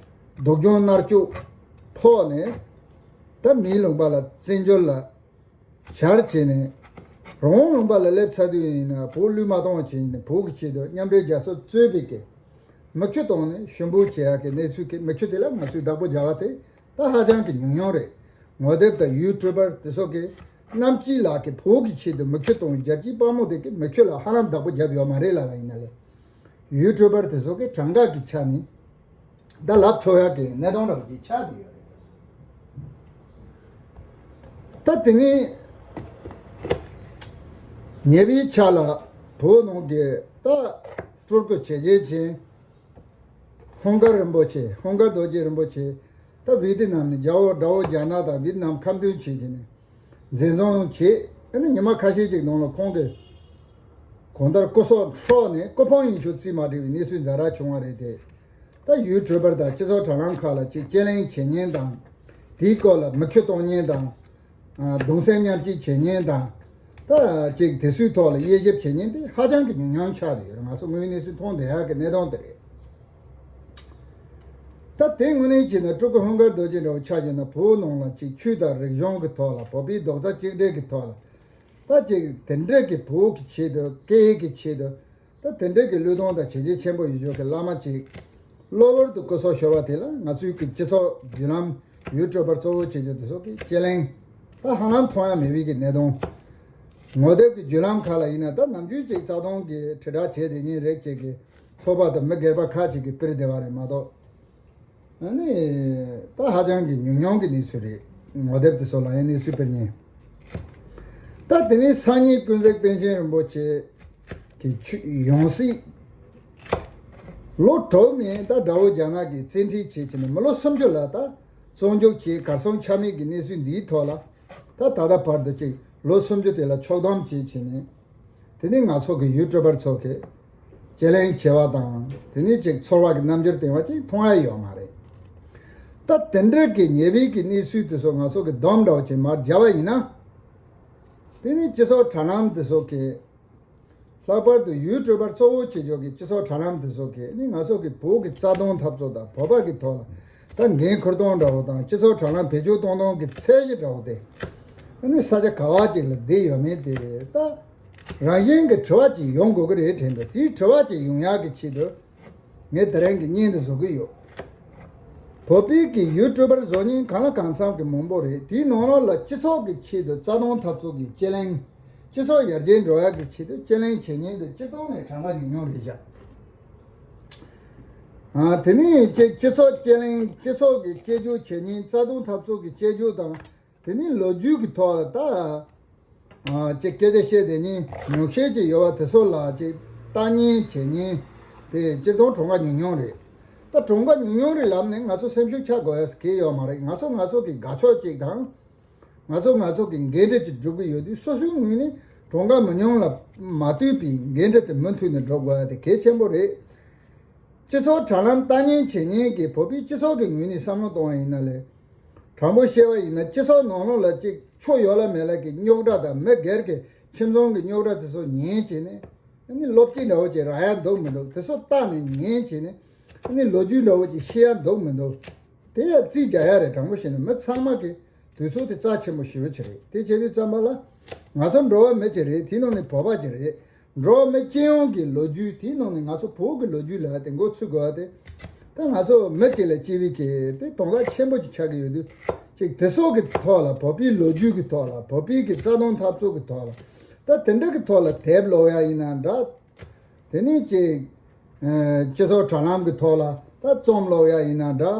སྡུག་སྦྱོང་མནར་གཅོད་ཕོག་ནས་ད་མིའི་ལུང་པ་ལ་བཙན་བྱོལ་ལ་གྱར་བྱས་ནས་རང་དབང་ལུང་པ་ལ་སླེབས་ཚར་དུས་ཡིན་ན་བོད་བློས་མ་གཏོང་བ་བྱས་ནས་བོད་ཀྱི་ཆེད་དུ་མཉམ་འབྲེལ་རྒྱལ་ཚོགས་གཙོས་པའི་གི་མིག་ཆུ་བཏང་ནས་ཞུ་འབོད་བྱེད་ཡག་གི་གནས་ཚུལ་གྱི་མིག་ཆུ་དེ་ལ་ང་ཚོས་བདག་པོ་རྒྱག་པ་དེ་ད་ཧ་ཅང་གི་ཉུང་ཉུང་རེད། ངོ་དེབ་དང་ཡུ་ཊུབ་པར་དེ་ཚོ་གིས་རྣམ་དཀྱིལ་ལགས་ཀྱིས་བོད་ཀྱི་ཆེད་དུ་མིག་ཆུ་བཏང་བའི་རྒྱལ་གཅེས་དཔའ་མོ་དེ་གི་མིག་ཆུ་ལ་ཧ་ལམ་བདག་པོ་བརྒྱབ་ཡོད་མ་རེད་ལབ་པ་ཡིན་ན་ལས། ཡུ་ཊུབ་པར་དེ་ཚོ་གི་གྲངས་ཀ་གི་ཆ་ནས་ད་ལབ་ཆོག་ཡག་གི་གནས་སྟངས་འདྲ་པོ་ཅིག་ཆགས་བསྡད་ཡོད་རེད། ད་དེ་ནས་ཉེ་བའི་ཆར་ལ་བོད་ནང་གི་ད་སྤྲུལ་སྐུ་བྱེ་རྒྱལ་ཅན་ཧུང་དཀར་རིན་པོ་ཆེ། ཧུང་དཀར་རྡོ་རྗེ་རིན་པོ་ཆེ་ད་ཝི་ཏི་ནམ་ནས་རྒྱ་འོག་དགྲ་བོ་རྒྱ་ནག་དང་ཝི་ཏི་ནམ་ཁ་མཐུན་བྱས་བྱས་ནས་འཛིན་བཟུང་བྱས། ཨ་ནི་ཉི་མ་ཁ་ཤས་ཅིག་ནང་ལ་ཁོང་གི་གང་ལྟར་སྐུ་སྲོག་འཕྲོག་ནས་སྐུ་ཕུང་ཡིན་ཆོག་རྩིས་མ་འགྲིག་པའི་གནས་ཚུལ་ཛ་དྲག་བྱུང་བ་རེད་དེ། ད་ཡུ་ཊུབ་པར་དང་སྤྱི་ཚོགས་དྲ་ལམ་ཁག་ལ་ཅིག་དཔྱད་གླེང་བྱེད་མཁན་དང་། དེའི་སྐོར་ལ་མིག་ཆུ་གཏོང་མཁན་དང་། ཨ། གདུང་སེམས་མཉམ་སྐྱེད་བྱེད་མཁན་དང་། ད་ཅིག་དེ་ཚོའི་ཐོག་ལ་དབྱེ་ཞིབ་བྱེད་མཁན་དེ་ཧ་ཅང་གི་ཉུང་ཉུང་ཆགས་བསྡད་ཡོད་རེད། ང་ཚོ་དངོས་ཡོད་གནས་ཚུལ་མཐོང་བསྡད་ཡག་གི་གནས་སྟངས་དེ་རེད། ད་དེ་དངོས་གནས་བྱས་ན་སྤྲུལ་སྐུ་ཧུང་དཀར་རྡོ་རྗེ་འདྲ་བོ་ཆ་བཞག་ན་བོད་ནང་ལ་ཅིག་ཆོས་དང་རིག་གཞུང་གི་ཐོག་ལ་བོད་པའི་རྡོག་རྩ་གཅིག་སྒྲིལ་གྱི་ཐོག་ལ་ད་ཅིག་དེ་འདྲ་གི་བོད་ཀྱི་ཆེད་དུ་སྐད་ཡིག་གི་ཆེད་དུ་ ད་དེ་འདྲའི་གི་བློས་གཏོང་དང་བྱས་རྗེས་ཆེན་པོ་ཡོད་ཆོག་གི་བླ་མ་ཅིག་གློ་བུར་དུ་སྐུ་སྲོག་ཤོར་བ་དེ་ལ་ང་ཚོའི་གི་སྤྱི་ཚོགས་བརྒྱུད་ལམ་ཡུལ་སྤྲོད་པར་གཙོ་བོ་བྱེད་རྒྱུ་དེ་ཚོ་གི་སྐྱེས་གླེང་ད་ཧ་ལམ་མཐོང་ཡ་མེད་པའི་གི་གནད་དོན། ངོ་དེབ་ཀྱི་བརྒྱུད་ལམ་ཁག་ལ་ཡིན་ན་ད་ནམ་རྒྱུན་ཅིག་རྩ་དོན་གྱི་དྲིལ་བསྒྲགས་བྱས་དེ་ཉིན་རེ་གཅིག་གི་ཚོགས་པ་དང་མི་སྒེར་པ་ཁག་ཅིག་གིས་སྤེལ་བསྡད་པ་རེད་མ་གཏོགས། ཨ་ནི་ད་ཧ་ཅང་གི་ཉུང་ཉུང་གི་གནས་ཚུལ་རེད། ངོ་དེབ་དེ་ཚོ་ལ་ཡང་གནས་ཚུལ་སྤེལ་མཁན། ད་དེ་ནས་སངས་རྒྱས་ཀུན་གཟིགས་པཎ་ཆེན་རིན་པོ་ཆེ་གི་ཆོས་ཡང་སྲིད་ལོ་དྲུག་ནས་ད་དགྲ་བོ་རྒྱ་ནག་གིས་བཙན་ཁྲིད་བྱས་བྱས་ནས་མི་ལོ་སུམ་ཅུ་ལ་ད་བཙོན་འཇུག་བྱས་གར་སོང་ཆ་མེད་ཀྱི་གནས་ཚུལ་འདིའི་ཐོག་ལ། ད་ད་ལྟ་བར་དུ་ཅིག་ལོ་སུམ་ཅུ་དེ་ལ་ཕྱོགས་བསྡོམས་བྱས་བྱས་ནས། དེ་ནི་ང་ཚོ་གི་ཡུལ་སྤྲོད་པར་ཚོགས་ཀྱི་དཔྱད་གླེང་བྱས་པ་དང་དེ་ནི་ཅིག་ཚོར་བ་གི་རྣམ་འགྱུར་བསྟན་པ་ཅིག་མཐོང་ཡ་ཡོད་མ་རེད། ད་དེ་འདྲ་གི་ཉེ་བའི་གི་གནས་ཚུལ་དེ་ཚོ་ང་ཚོ་གི་སྡོམ་འདྲ་བོ་ཅིག་མར་བརྒྱབ་པ་ཡིན་ན། དེ་ནི་སྤྱི་ཚོགས་དྲ་ལམ་དེ་ཚོ་གི་ལྷག་པར་དུ་ཡུལ་སྤྲོད་པར་གཙོ་བོ་བྱེད་ཆོག་གི་སྤྱི་ཚོགས་དྲ་ལམ་དེ་ཚོ་གིས་ནི་ང་ཚོ་གི་བོད་ཀྱི་རྩ་དོན་འཐབ་རྩོད་དང་བོད་པ་གི་ཐོག་ལ་ད་འགན་འཁུར་སྟངས་འདྲ་བོ་དང་སྤྱི་ཚོགས་དྲ་ལམ་བེད་སྤྱོད་གཏོང་སྟངས་ཀྱི་ཚད་གཞི་འདྲ་བོ་དེ་ནི་ས་ཆ་ག་བ་ཅིག་ལ་བསྡད་ཡོད་མེད་དེ་ད་རང་བཞིན་གྱི་དྲི་བ་ཅིག་ཡོང་དགོས་ཀྱི་རེད་དྲན་འདུག་དེའི་དྲི་བ་ཅིག་ཡོང་ཡག་གི་ཆེད་དུ། ངས་དེ་རིང་གི་བརྙན་འདི་བཟོ་གི་ཡོད། བོད་པའི་གི་ཡུལ་སྤྲོད་པར་བཟོ་མཁན་གང་ལ་གང་འཚམ་གི་མང་པོ་རེད། དེའི་ནང་ལོགས་ལ་སྤྱི་ཚོགས་ཀྱི་ཆེད་དུ་རྩ་དོན་འཐབ་རྩོད་ཀྱི་དཔྱད་གླེང་། སྤྱི་ཚོགས་ཡར་རྒྱས་འགྲོ་ཡག་གི་ཆེད་དུ་དཔྱད་གླེང་བྱེད་མཁན་དེ་སྤྱིར་བཏང་ནས་གྲངས་ཀ་ཉུང་ཉུང་རེད་བཞག་ཨ་དེ་ནས་སྤྱི་སྤྱི་ཚོགས་དཔྱད་གླེང་སྤྱི་ཚོགས་ཀྱི་དཔྱད་བརྗོད་བྱེད་མཁན་རྩ་དོན་འཐབ་རྩོད་ཀྱི་དཔྱད་བརྗོད་དང་དེ་ནས་ལོ་རྒྱུས་ཀྱི་ཐོག་ལ་ད། ཅིག་སྐད་ཆ་བཤད་དེ་ཉིན་ཉུང་ཤས་ཅིག་ཡོད་པ་དེ་ཚོ་ལ་ཅིག་ལྟ་ཉན་བྱེད་ཉན་དེ་སྤྱིར་བཏང་གྲངས་ཀ་ཉུང་ཉུང་རེད། ད་གྲངས་ཀ་ཉུང་ཉུང་རེད་ལབ་ནས་ང་ཚོ་སེམས་ཤུགས་ཆག་དགོས་ཡ་གང་ཡང་ཡོད་མ་རེད། ང་ཚོ་ང་ཚོ་གི་དགའ་ཕྱོགས་ཅིག་དང་། ང་ཚོ་ང་ཚོ་གི་འགན་འཁྲི་ཅིག་སྒྲུབ་ཀྱི་ཡོད་དུས་སོ་སོའི་ངོས་ནས་གྲངས་ཀ་མི་ཉུང་ལ་མ་ལྟོས་པའི་འགན་འཁྲི་དེ་མུ་མཐུད་ནས་སྒྲུབ་དགོས་ཡ་དེ་གལ་ཆེན་པོ་རེད། སྤྱི་ཚོགས་དྲ་ལམ་ལྟ་ཉན་བྱེད་ཉན་གྱི་བོད་པའི་སྤྱི་ཚོགས་ཀྱི་ངོས་ནས་བསམ་བློ་གཏོང་བ་ཡིན་ན་ལས། དྲང་པོ་བཤད་པ་ཡིན་ན་སྤྱི་ཚོགས་ནང་ལོགས་ལ་ཅིག་ཆོ་ཡོད་ལ་མེད་ལ་གི་རྙོག་དྲ་དང་མི་སྒེར་གྱི་ཁྱིམ་ཚང་གི་རྙོག་དྲ་དེ་ཚོ་ཉན་བྱས་ནས་ཨ་ནི་སློབ་སྤྱི་འདྲ་བོ་ཅིག་རག་ཡ་འདུག་མི་འདུག་དེ་ཚོ་བལྟས་ནས་ཉན་བྱས་ནས་ཨ་ནི་ལོ་རྒྱུས་འདྲ་བོ་ཅིག་ཤེས་ཡ་འདུག་མི་འདུག་དེ་ཡ་རྩིས་རྒྱག་ཡ་རེད། དྲང་པོ་བཤད་ན་མི་ཚང་མ་གི་དུས་ཚོད་དེ་རྩ་ཆེན་པོ་ཞེ་པོ་ཅིག་རེད། དེ་བྱེད་དུས་ཙམ་པ་ལ་ང་ཚོ་འགྲོ་བ་མི་ཅིག་རེད། དེའི་ནང་ནས་བོད་པ་ཅིག་རེད། འགྲོ་བ་མི་སྤྱི་ཡོངས་ཀྱི་ལོ་རྒྱུས་དེའི་ནང་ནས་ང་ཚོ་བོད་ཀྱི་ལོ་རྒྱུས་ལ་དེ་འགོ་ཚུགས་དགོས་པ་དེ། ད་ང་ཚོ་མི་གཅིག་ལ་གཅིག་པའི་གི་དེ་དོན་དག་ཆེན་པོ་ཅིག་ཆགས་ཀྱི་ཡོད་དུས། ཅིག་དེ་སོགས་ཀྱི་ཐོག་ལ་བོད་པའི་ལོ་རྒྱུས་ཀྱི་ཐོག་ལ་བོད་པའི་གི་རྩ་དོན་འཐབ་རྩོད་ཀྱི་ཐོག་ལ། ད་དེ་འདྲ་གི་ཐོག་ལ་དེབ་ཀློག་ཡ་ཡིན་ན་འདྲ། དེ་ནས་ཅིག་ཨ་སྤྱི་ཚོགས་དྲ་ལམ་གྱི་ཐོག་ལ་ད་རྩོམ་ཀློག་ཡ་ཡིན་ན་འདྲ།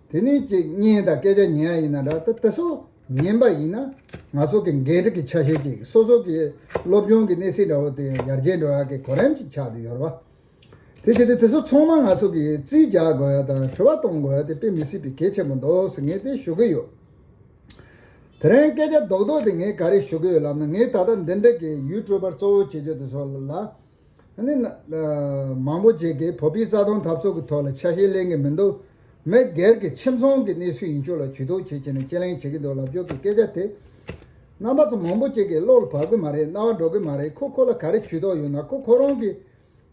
དེ་ནས་ཅིག་བརྙན་དང་སྐད་ཆ་ཉན་ཡ་ཡིན་ན་འདྲ། ད་དེ་ཚོ་ཉན་པ་ཡིན་ན་ང་ཚོ་གི་འགན་འཁྲི་གི་ཆ་ཤས་ཅིག་སོ་སོ་གི་སློབ་སྦྱོང་གི་གནས་ཚད་འདྲ་བོ་དེ་ཡར་རྒྱས་འགྲོ་ཡ་གི་གོ་རིམ་ཅིག་ཆགས་བསྡད་ཡོད་རེད་བ། དེ་བྱས་ཏེ་དེ་ཚོ་ཚང་མ་ང་ཚོ་གི་རྩིས་རྒྱག་དགོས་ཡ་དང་དྲི་བ་གཏོང་དགོས་ཡ་དེ་དཔེ་མི་སྲིད་པའི་གལ་ཆེན་པོ་འདུག་ཟེར་ངས་དེ་ཞུ་གི་ཡོད། དེ་རིང་སྐད་ཆ་རྡོག་རྡོག་དེ་ངས་ག་རེ་ཞུ་གི་ཡོད་ལབ་ན། ངས་ད་ལྟ་འདི་འདྲ་གི་ཡུལ་སྤྲོད་པར་གཙོ་བོ་བྱེད་རྒྱུ་དེ་ཚོ་ལ། ཨ་ནི་ན་ཨ་མང་པོ་ཅིག་གིས་བོད་པའི་རྩ་དོན་འཐབ་རྩོད་ཀྱི་ཐོག་ལ་ཆ་ཤས་ལེན་གི་མི་འདུག་མི་སྒེར་གྱི་ཁྱིམ་ཚང་གི་གནས་ཚུལ་ཡིན་ཆོག་ལ་ཇུས་གཏོགས་བྱེད་བྱས་ནས་དཔྱད་གླེང་བྱེད་ཀྱི་འདུག་ལབ་ཕྱོགས་ཀྱི་སྐད་ཆ་དེ། རྣམ་པ་ཚོ་མང་པོ་ཅིག་གི་བློ་ལ་བབས་ཀྱི་མ་རེད། རྣ་བར་འགྲོ་གི་མ་རེད། ཁོ་ཁོ་ལ་ག་རེ་ཇུས་གཏོགས་ཡོད་ན་ཁོ་ཁོ་རང་གི་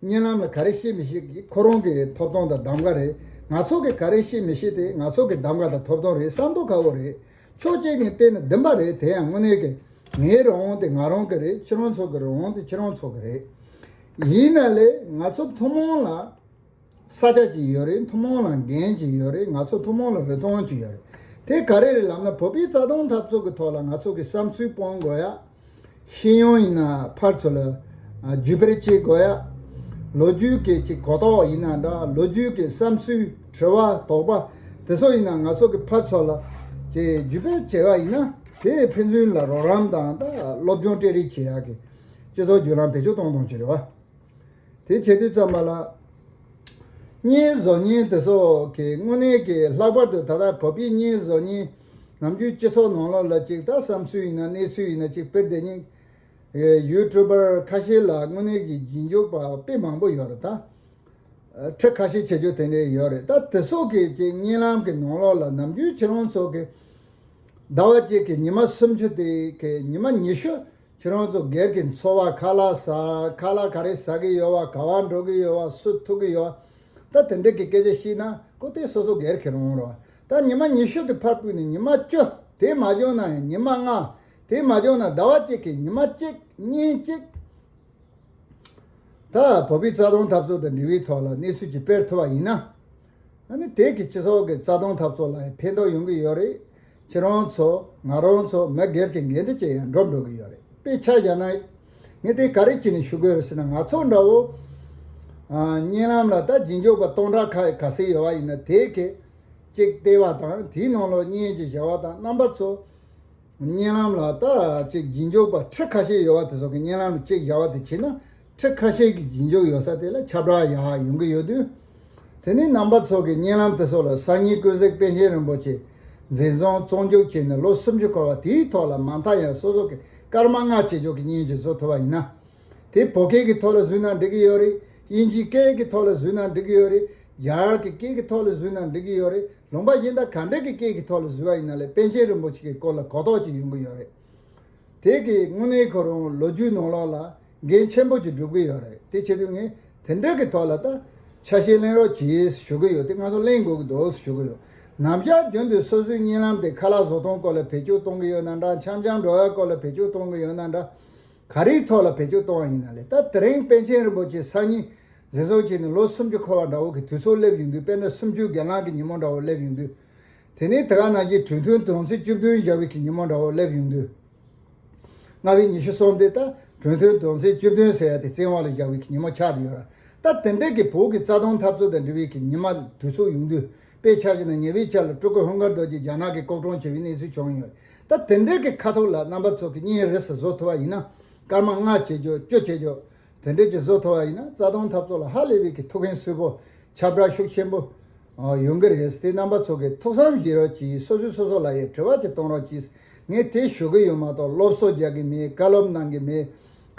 གཉིད་ལམ་ལ་ག་རེ་ཤེས་མི་ཤེས་ཀྱི་ཁོ་རང་གི་ཐོབ་ཐང་དང་གདམ་ག་རེད། ང་ཚོ་གི་ག་རེ་ཤེས་མི་ཤེས་དེ་ང་ཚོ་གི་གདམ་ག་དང་ཐོབ་ཐང་རེད། བསམ་མདོག་ཁ་པོ་རེད། ཕྱོགས་གཅིག་ནས་བལྟས་ན་བདེན་པ་རེད། དེ་ཡང་དངོས་གནས་ཀྱི་ངའི་རང་དབང་དེ་ང་རང་གི་རེད། ཁྱེད་རང་ཚོ་གི་རང་དབང་དེ་ཁྱེད་རང་ཚོ་གི་རེད། ཡིན་ན་ལས་ང་ཚོ་ཐུན་མོང་ལ་ས་ཆ་ཅིག་ཡོད་རེད། ཐུན་མོང་ལ་འགན་ཅིག་ཡོད་རེད། ང་ཚོ་ཐུན་མོང་ལ་རིན་ཐང་ཅིག་ཡོད་རེད། དེ་ག་རེ་རེད་ལབ་ན་བོད་པའི་རྩ་དོན་འཐབ་རྩོད་ཀྱི་ཐོག་ལ་ང་ཚོ་གི་བསམ་ཚུལ་སྤུངས་དགོས་ཡ། ཤེས་ཡོན་ཡིན་ན་ཕར་ཚུར་ལ་བརྒྱུད་སྤེལ་བྱེད་དགོས་ཡ། ལོ་རྒྱུས་ཀྱི་ཅིག་གོ་རྟོགས་ཡིན་ན་འདྲ། ལོ་རྒྱུས་ཀྱི་བསམ་ཚུལ་དྲི་བ་དོགས་པ་དེ་ཚོ་ཡིན་ན་ང་ཚོ་གི་ཕར་ཚུར་ལ་ཅིག་བརྒྱུད་སྤེལ་བྱས་པ་ཡིན་ན་དེ་ཕན་ཚུན་ལ་རོགས་རམ་དང་ད་སློབ་སྦྱོང་སྤྲད་རེས་བྱེད་ཡག་གི་སྤྱི་ཚོགས་བརྒྱུད་ལམ་བེད་སྤྱོད་གཏོང་གཏོང་བྱེད་རེད་བ། དེ་བྱེད་དུས་ཙམ་པ་ལ། བརྙན་བཟོ་མཁན་དེ་ཚོ་གི་དངོས་གནས་ཀྱི་ལྷག་པར་དུ་ད་ལྟ་བོད་པའི་བརྙན་བཟོ་མཁན་ནམ་རྒྱུན་སྤྱི་ཚོགས་ནང་ལོགས་ལ་ཅིག་ད་བསམ་ཚུལ་ཡིན་ན་གནས་ཚུལ་ཡིན་ན་ཅིག་སྤེལ་བསྡད་མཁན་ཡུ་ཊུབ་པར་ཁ་ཤས་ལ་དངོས་གནས་ཀྱི་རྗེས་འཇུག་པ་དཔེ་མང་པོ་ཡོད་རེད་ད། ཁྲི་ཁ་ཤས་བྱེད་རྒྱུ་དེ་འདྲས་ཡོད་རེད། ད་དེ་ཚོ་གི་ཅིག་བརྙན་ལམ་གྱི་ནང་ལོགས་ལ་ནམ་རྒྱུན་ཁྱེད་རང་ཚོ་གི་ཟླ་བ་གཅིག་གི་ཉི་མ་སུམ་ཅུ་དེ་གི་ཉི་མ་ཉི་ཤུ། ཁྱེད་རང་ཚོ་སྒེར་གྱི་འཚོ་བ་ཁ་ལག་ཟ། ཁ་ལག་ག་རེ་ཟ་གི་ཡོད་བ། ག་བ་འགྲོ་གི་ཡོད་བ། སུ་ཐུག་གི་ཡོད་བ། ད་དེ་འདྲ་གི་སྐད་ཆ་བཤད་ན་ཁོ་དེ་སོ་སོ་སྒེར་གྱི་རང་དབང་རེད་བ། ད་ཉི་མ་ཉི་ཤུ་དེ་ཕར་ཕུད་ནས་ཉི་མ་བཅུ། དེ་མ་བྱུང་ན་ཡང་ཉི་མ་ལྔ། དེ་མ་བྱུང་ན་ཟླ་བ་གཅིག་གི་ཉི་མ་གཅིག་བརྙན་གཅིག་ད་བོད་པའི་རྩ་དོན་འཐབ་རྩོད་དང་འབྲེལ་བའི་ཐོག་ལ་གནས་ཚུལ་ཅིག་སྤེལ་ཐུབ་པ་ཡིན་ན། ཨ་ནི་དེ་གི་སྤྱི་ཚོགས་ཀྱི་རྩ་དོན་འཐབ་རྩོད་ལ་ཕན་ཐོགས་ཡོང་གི་ཡོད་རེད། ཁྱེད་རང་ཚོ་ང་རང་ཚོ་མི་སྒེར་གྱི་འགན་འཁྲི་ཅན་ཡང་འགྲུབ་འགྲོ་གི་ཡོད་རེད། དཔེ་ཆ་བཞག་ན། ངས་དེ་ག་རེ་བྱས་ནས་ཞུ་དགོས་རེད་ཟེར་ན། ང་ཚོ་འདྲ་བོ་ཨ་བརྙན་ལམ་ལ་ད་རྗེས་འཇུག་པ་སྟོང་ཕྲག་ཁ་ག་ཚོད་ཡོད་པ་ཡིན་ན། དེ་གི་གཅིག་བལྟས་པ་དང་། དེའི་ནང་ལོགས་བརྙན་ཅིག་བཞག་པ་དང་། རྣམ་པ་ཚོ་བརྙན་ལམ་ལ་ད་ཅིག་རྗེས་འཇུག་པ་ཁྲི་ཁ་ཤས་ཡོད་པ་དེ་ཚོ་གི་བརྙན་ལམ་ལ་གཅིག་བཞག་པ་དེ་བྱས་ན། ཁྲི་ཁ་ཤས་ཀྱི་རྗེས་འཇུག་ཡོད་ས་དེ་ལ་ཁྱབ་བསྒྲགས་ཡག་ཡོང་གི་ཡོད་དུས། དེ་ནས་རྣམ་པ་ཚོ་གི་བརྙན་ལམ་དེ་ཚོ་ལ་སང་ཉིན་ཀུན་གཟིགས་པཎ་ཆེན་རིན་པོ་ཆེ་འཛིན་བཟུང་བཙོན་འཇུག་བྱས་ནས་ལོ་སུམ་ཅུ་འཁོར་བ་དེའི་ཐོག་ལ་མ་མཐའ་ཡང་སོ་སོ་གི་སྐར་མ་ལྔ་བྱེད་ཆོག་གི་བརྙན་ཅིག་བཟོ་ཐུབ་པ་ཡིན་ན། དེ་བོད་སྐད་ཀྱི་ཐོག་ལ་བཟོས་ན་འགྲིག་གི་ཡོད་རེད། དབྱིན་ཇིའི་སྐད་ཀྱི་ཐོག་ལ་བཟོས་ན་འགྲིག་གི་ཡོད་རེད། རྒྱ་གར་གྱི་སྐད་ཀྱི་ཐོག་ལ་བཟོས་ན་འགྲིག་གི་ཡོད་རེད། ལུང་པ་གཞན་དག་ག་འདྲ་གི་སྐད་ཀྱི་ཐོག་ལ་བཟོས་པ་ཡིན་ན་ལས་པཎ་ཆེན་རིན་པོ་ཆེ་གི་སྐོར་ལ་གོ་རྟོགས་ཅིག་ཡོང་གི་ཡོད་རེད། དེ་གིས་དངོས་གནས་ཁོ་རང་ལོ་རྒྱུས་ནང་ལོགས་ལ་འགན་ཆེན་པོ་ཅིག་སྒྲུབ་ཀྱི་ཡོད་རེད། དེ་བྱེད་དུས་ངས་དེ་འདྲ་གི་ཐོག་ལ་ད་ཆ་ཤས་ལེན་རོགས་གྱིས་ཞུ་གི་ཡོད། དེ་ང་ཚོ་ལེན་དགོས་ཀྱི་འདུག་ཞུ་གི་ཡོད། ནམ་ཞག་རྒྱུན་དུ་སོ་སོའི་བརྙན་ལམ་དེ་ཁ་ལག་བཟོ་སྟངས་སྐོར་ལ་བེད་སྤྱོད་གཏོང་གི་ཡོད་ན་འདྲ། འཆམ་འཆམ་འགྲོ་ཡ་སྐོར་ལ་བེད་སྤྱོད་གཏོང་གི་ཡོད་ན་འདྲ། ག་རེའི་ཐོག་ལ་བེད་སྤྱོད་གཏོང་བ་ཡིན་ན་ལས། ད་དེ་རིང་པཎ་ཆེན་རིན་པོ་ཆེ་སང་ཉིན་འཛིན་བཟུང་བྱས་ནས་ལོ་སུམ་ཅུ་འཁོར་བ་འདྲ་བོ་གི་དུས་ཚོད་སླེབས་ཡོང་དུས། དཔེར་ན་སུམ་ཅུ་སྒེར་ལངས་ཀྱི་ཉིན་མོ་འདྲ་བོ་སླེབས་ཡོང་དུས། དེ་ནས་དེ་ག་ནང་བཞིན་གྲོས་མཐུན་དོན་ཚན་བཅུ་བདུན་བཞག་པའི་གི་ཉིན་མོ་འདྲ་བོ་སླེབས་ཡོང་དུས། ལྔ་པའི་ཉི་ཤུ་གསུམ་དེ་ད་གྲོས་མཐུན་དོན་ཚན་བཅུ་བདུན་ཟེར་ཡ་དེ་བཙན་དབང་ལ་བཞག་པའི་གི་ཉིན་མོ་ཆགས་བསྡད་ཡོད་ར། ད་དེ་འདྲའི་གི་བོད་ཀྱི་རྩ་དོན་འཐབ་རྩོད་དང་འབྲེལ་བའི་གི་ཉི་མ་དུས་ཚོད་ཡོང་དུས། དཔེ་ཆ་བཞག་ན་ཉེ་བའི་ཆར་ལ་སྤྲུལ་སྐུ་ཧུན་སྒར་རྡོ་རྗེ་རྒྱ་ནག་གི་ལྐོག་གྲོང་བྱས་པའི་གནས་ཚུལ་བྱུང་ཡོད། ད་དེ་འདྲའི་གི་ཁ་ཐུག་ལ་རྣམ་པ་ཚོ་གི་བརྙན་རེ་ཟ་བཟོ་ཐུབ་པ་ཡིན་ན། སྐར་མ་ལྔ་བྱེད་ཆོག་བཅུ་བྱེད་ཆོག་དེ་འདྲས་ཀྱི་བཟོ་ཐུབ་པ་ཡིན་ན། རྩ་དོན་འཐབ་རྩོད་ལ་ཧ་ལས་པའི་གི་ཐུགས་ཕན་གསོས་པོ། ཁྱབ་བསྒྲགས་ཤུགས་ཆེན་པོ་ཡོང་གི་རེད། དེ་རྣམ་པ་ཚོ་གིས་ཐུགས་བསམ་བཞེས་རོགས་གྱིས། སོ་སོས་སོ་སོ་ལ་ཡང་དྲི་བ་ཅིག་གཏོང་རོགས་གྱིས། ངས་དེ་ཞུ་གི་ཡོད་མ་གཏོགས་སློབ་གསོ་རྒྱག་གི་མེད། བཀའ་སློབ་གནང་གི་མེད།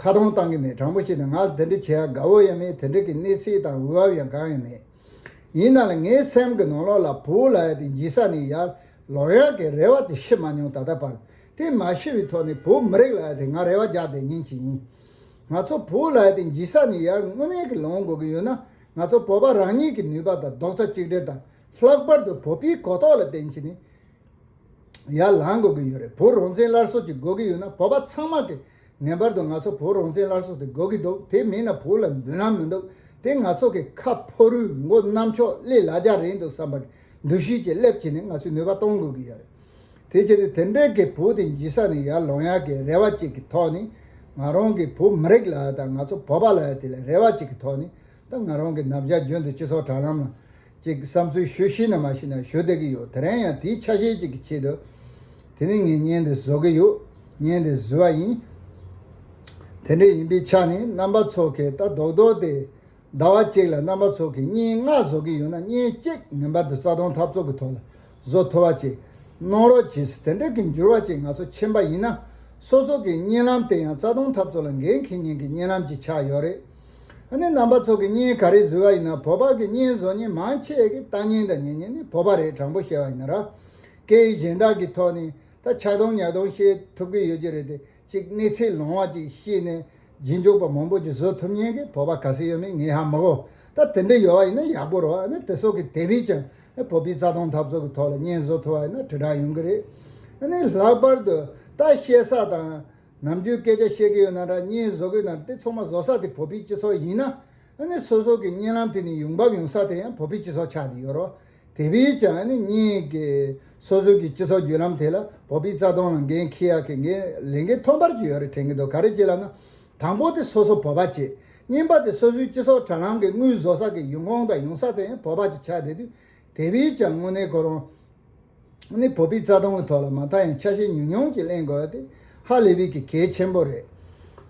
ཁ་རྡུང་བཏང་གི་མེད། དྲང་པོ་བཤད་ན་ང་དེ་འདྲ་བྱེད་ཡ་དགའ་བོ་ཡང་མེད། དེ་འདྲ་གི་གནས་ཚུལ་དང་འོས་བབ་ཡང་གང་ཡང་མེད། ཡིན་ན་ལ་ངའི་སེམས་ཀྱི་ནང་ལོགས་ལ་བོད་ལབ་ཡ་དེ་འཇིགས་ས་ནས་ཡར་ལོང་ཡ་གི་རེ་བ་དེ་ཤི་མ་མྱོང་། ད་ལྟ་བར་དེ་མ་ཤི་བའི་ཐོག་ནས་བོད་མི་རིགས་ལབ་ཡ་དེ་ང་རེ་བ་རྒྱག་བསྡད་མཁན་ཅིག་ཡིན། ང་ཚོ་བོད་ལབ་ཡ་དེ་འཇིགས་ས་ནས་ཡར་དངོས་གནས་ཀྱི་ལོང་དགོས་ཀྱི་ཡོད་ན། ང་ཚོ་བོད་པ་རང་ཉིད་ཀྱི་ནུས་པ་དང་རྡོག་རྩ་གཅིག་སྒྲིལ་དང་། ལྷག་པར་དུ་བོད་པའི་གོ་རྟོགས་ལ་བརྟེན་བྱས་ནས་ཡར་ལངས་དགོས་ཀྱི་ཡོད་རེད། བོད་རང་བཙན་སླར་གསོ་ཅིག་དགོས་ཀྱི་ཡོད་ན། བོད་པ་ཚང་མ་གིས་ངེས་པར་དུ་ང་ཚོ་བོད་རང་བཙན་སླར་གསོ་དེ་དགོས་ཀྱི་འདུག་དེ་མིན་ན་བོད་ལ་མདུན་ལམ་མི་འདུག་དེ་ང་ཚོ་གི་ཁ་ཕོ་རུས་མགོ་རྣམ་ཅོག་ཀླད་ལ་རྒྱ་རེད་འདུག་བསམ་པ་གི་འདུ་ཤེས་ཅིག་སླེབས་བྱས་ནས་ང་ཚོས་ནུས་པ་གཏོང་དགོས་ཀྱི་ཡོད་རེད། དེ་བྱས་ཏེ་དེ་འདྲའི་གི་བོད་དེ་འཇིགས་ས་ནས་ཡར་ལོང་ཡག་གི་རེ་བ་གཅིག་གི་ཐོག་ནས། ང་རང་གི་བོད་མི་རིགས་ལ་དང་ང་ཚོ་བོད་པ་ལ་དེ་ལ་རེ་བ་གཅིག་གི་ཐོག་ནས། ད་ང་རང་གི་ནམ་ཞག་རྒྱུན་དུ་སྤྱི་ཚོགས་དྲ་ལམ་ལ་ཅིག་བསམ་ཚུལ་ཞུ་ཤེས་ན་མ་ཤེས་ན་ཞུ་བསྡད་ཀྱི་ཡོད། དེ་རིང་ཡང་དེའི་ཆ་ཤས་གཅིག་གི་ཆེད་དུ་དེ་ནས་ངས་བརྙན་འདི་བཟོ་གི་ཡོད། བརྙན་འདི་བཟོས་པ་ཡིན། དེ་འདྲ་ཡིན་པའི་ཆ་ནས་རྣམ་པ་ཚོ་གིས་ད་རྡོག་རྡོག་དེ་ཟླ་བ་གཅིག་ལ་རྣམ་པ་ཚོ་གིས་བརྙན་ལྔ་བཟོ་གི་ཡོད་ན། བརྙན་གཅིག་ངེས་པར་དུ་རྩ་དོན་འཐབ་རྩོད་ཀྱི་ཐོག་ལ་བཟོ་ཐུབ་པ་ཅིག་གནང་རོགས་གྱིས། དེ་འདྲ་གི་འགྱུར་བ་ཅིག་ང་ཚོ་ཕྱིན་པ་ཡིན་ན། སོ་སོ་གི་བརྙན་ལམ་དེ་ཡང་རྩ་དོན་འཐབ་རྩོད་ལ་འགན་འཁྱེར་མཁན་གྱི་བརྙན་ལམ་ཅིག་ཆགས་ཡོད་རེད། ཨ་ནི་རྣམ་པ་ཚོ་གིས་བརྙན་ག་རེ་བཟོས་པ་ཡིན་ན། བོད་པ་གི་བརྙན་བཟོ་མཁན་མང་ཆེ་གིས་ལྟ་མཁན་དང་ཉན་མཁན་ནི་བོད་པ་རེད། དྲང་པོ་བཤད་པ་ཡིན་ན་ར། སྐད་ཡིག་གཞན་དག་གི་ཐོག་ནས་ད་ཆག་སྡང་ཉག་སྡང་བཤད་ཐུབ་ཀྱི་ཡོད་ཀྱི་རེད་དེ། ཅིག་གནས་ཚུལ་ལོང་བ་ཅིག་ཤེས་ནས་རྗེས་འཇུག་པ་མང་པོ་ཅིག་བཟོ་ཐུབ་མཁན་གྱི་བོད་པ་ག་ཚོད་ཡོད་མེད་ངས་ཧ་མི་གོ། ད་དེ་འདྲ་ཡོད་པ་ཡིན་ན་ཡག་པོ་རེད། ཨ་ནི་དེ་ཚོ་གིས་དེ་བས་ཀྱང་བོད་པའི་རྩ་དོན་འཐབ་རྩོད་ཀྱི་ཐོག་ལ་བརྙན་བཟོ་ཐུབ་པ་ཡིན་ན་དྲིལ་བསྒྲགས་ཡོང་གི་རེད། ཨ་ནི་ལྷག་པར་དུ་ད་བཤད་ས་དང་། ནམ་རྒྱུན་སྐད་ཆ་བཤད་ཀྱི་ཡོད་ན་འདྲ། བརྙན་བཟོ་གི་ཡོད་ན་འདྲ། དེ་ཚང་མ་བཟོ་ས་དེ་བོད་པའི་སྤྱི་ཚོགས་ཡིན་ན། ཨ་ནི་སོ་སོ་གི་བརྙན་ལམ་དེ་ནས་ཡོང་འབབ་ཡོང་ས་དེ་ཡང་བོད་པའི་སྤྱི་ཚོགས་ཆགས་བསྡད་ཡོད་རེད། དེ་བས་ཀྱང་ཨ་ནི་བརྙན་གྱི་སོ་སོ་གི་སྤྱི་ཚོགས་བརྒྱུད་ལམ་དེ་ལ་བོད་པའི་རྩ་དོན་ལ་འགན་འཁྱེར་ཡག་གི་འགན་ལས་འགན་ཐོག་མར་གྱི་ཡོད་རེད་དྲན་གྱི་འདུག་ག་རེ་བྱས་ལབ་ན། དང་པོ་དེ་སོ་སོ་བོད་པ་བྱས། གཉིས་པ་དེ་སོ་སོའི་སྤྱི་ཚོགས་དྲ་ལམ་གྱི་དངུལ་བཟོ་ས་གི་ཡོང་ཁུངས་དང་ཡོང་ས་དེ་ཡང་བོད་པ་ཅིག་ཆགས་བསྡད་དུས། དེ་བས་ཀྱང་དངོས་གནས་ཁོ་རང་ནི་བོད་པའི་རྩ་དོན་གྱི་ཐོག་ལ་མ་མཐའ་ཡང་ཆ་ཤས་ཉུང་ཉུང་ཅིག་ལེན་དགོས་ཡ་དེ་ཧ་ལས་པའི་གི་གལ་ཆེན་པོ་རེད།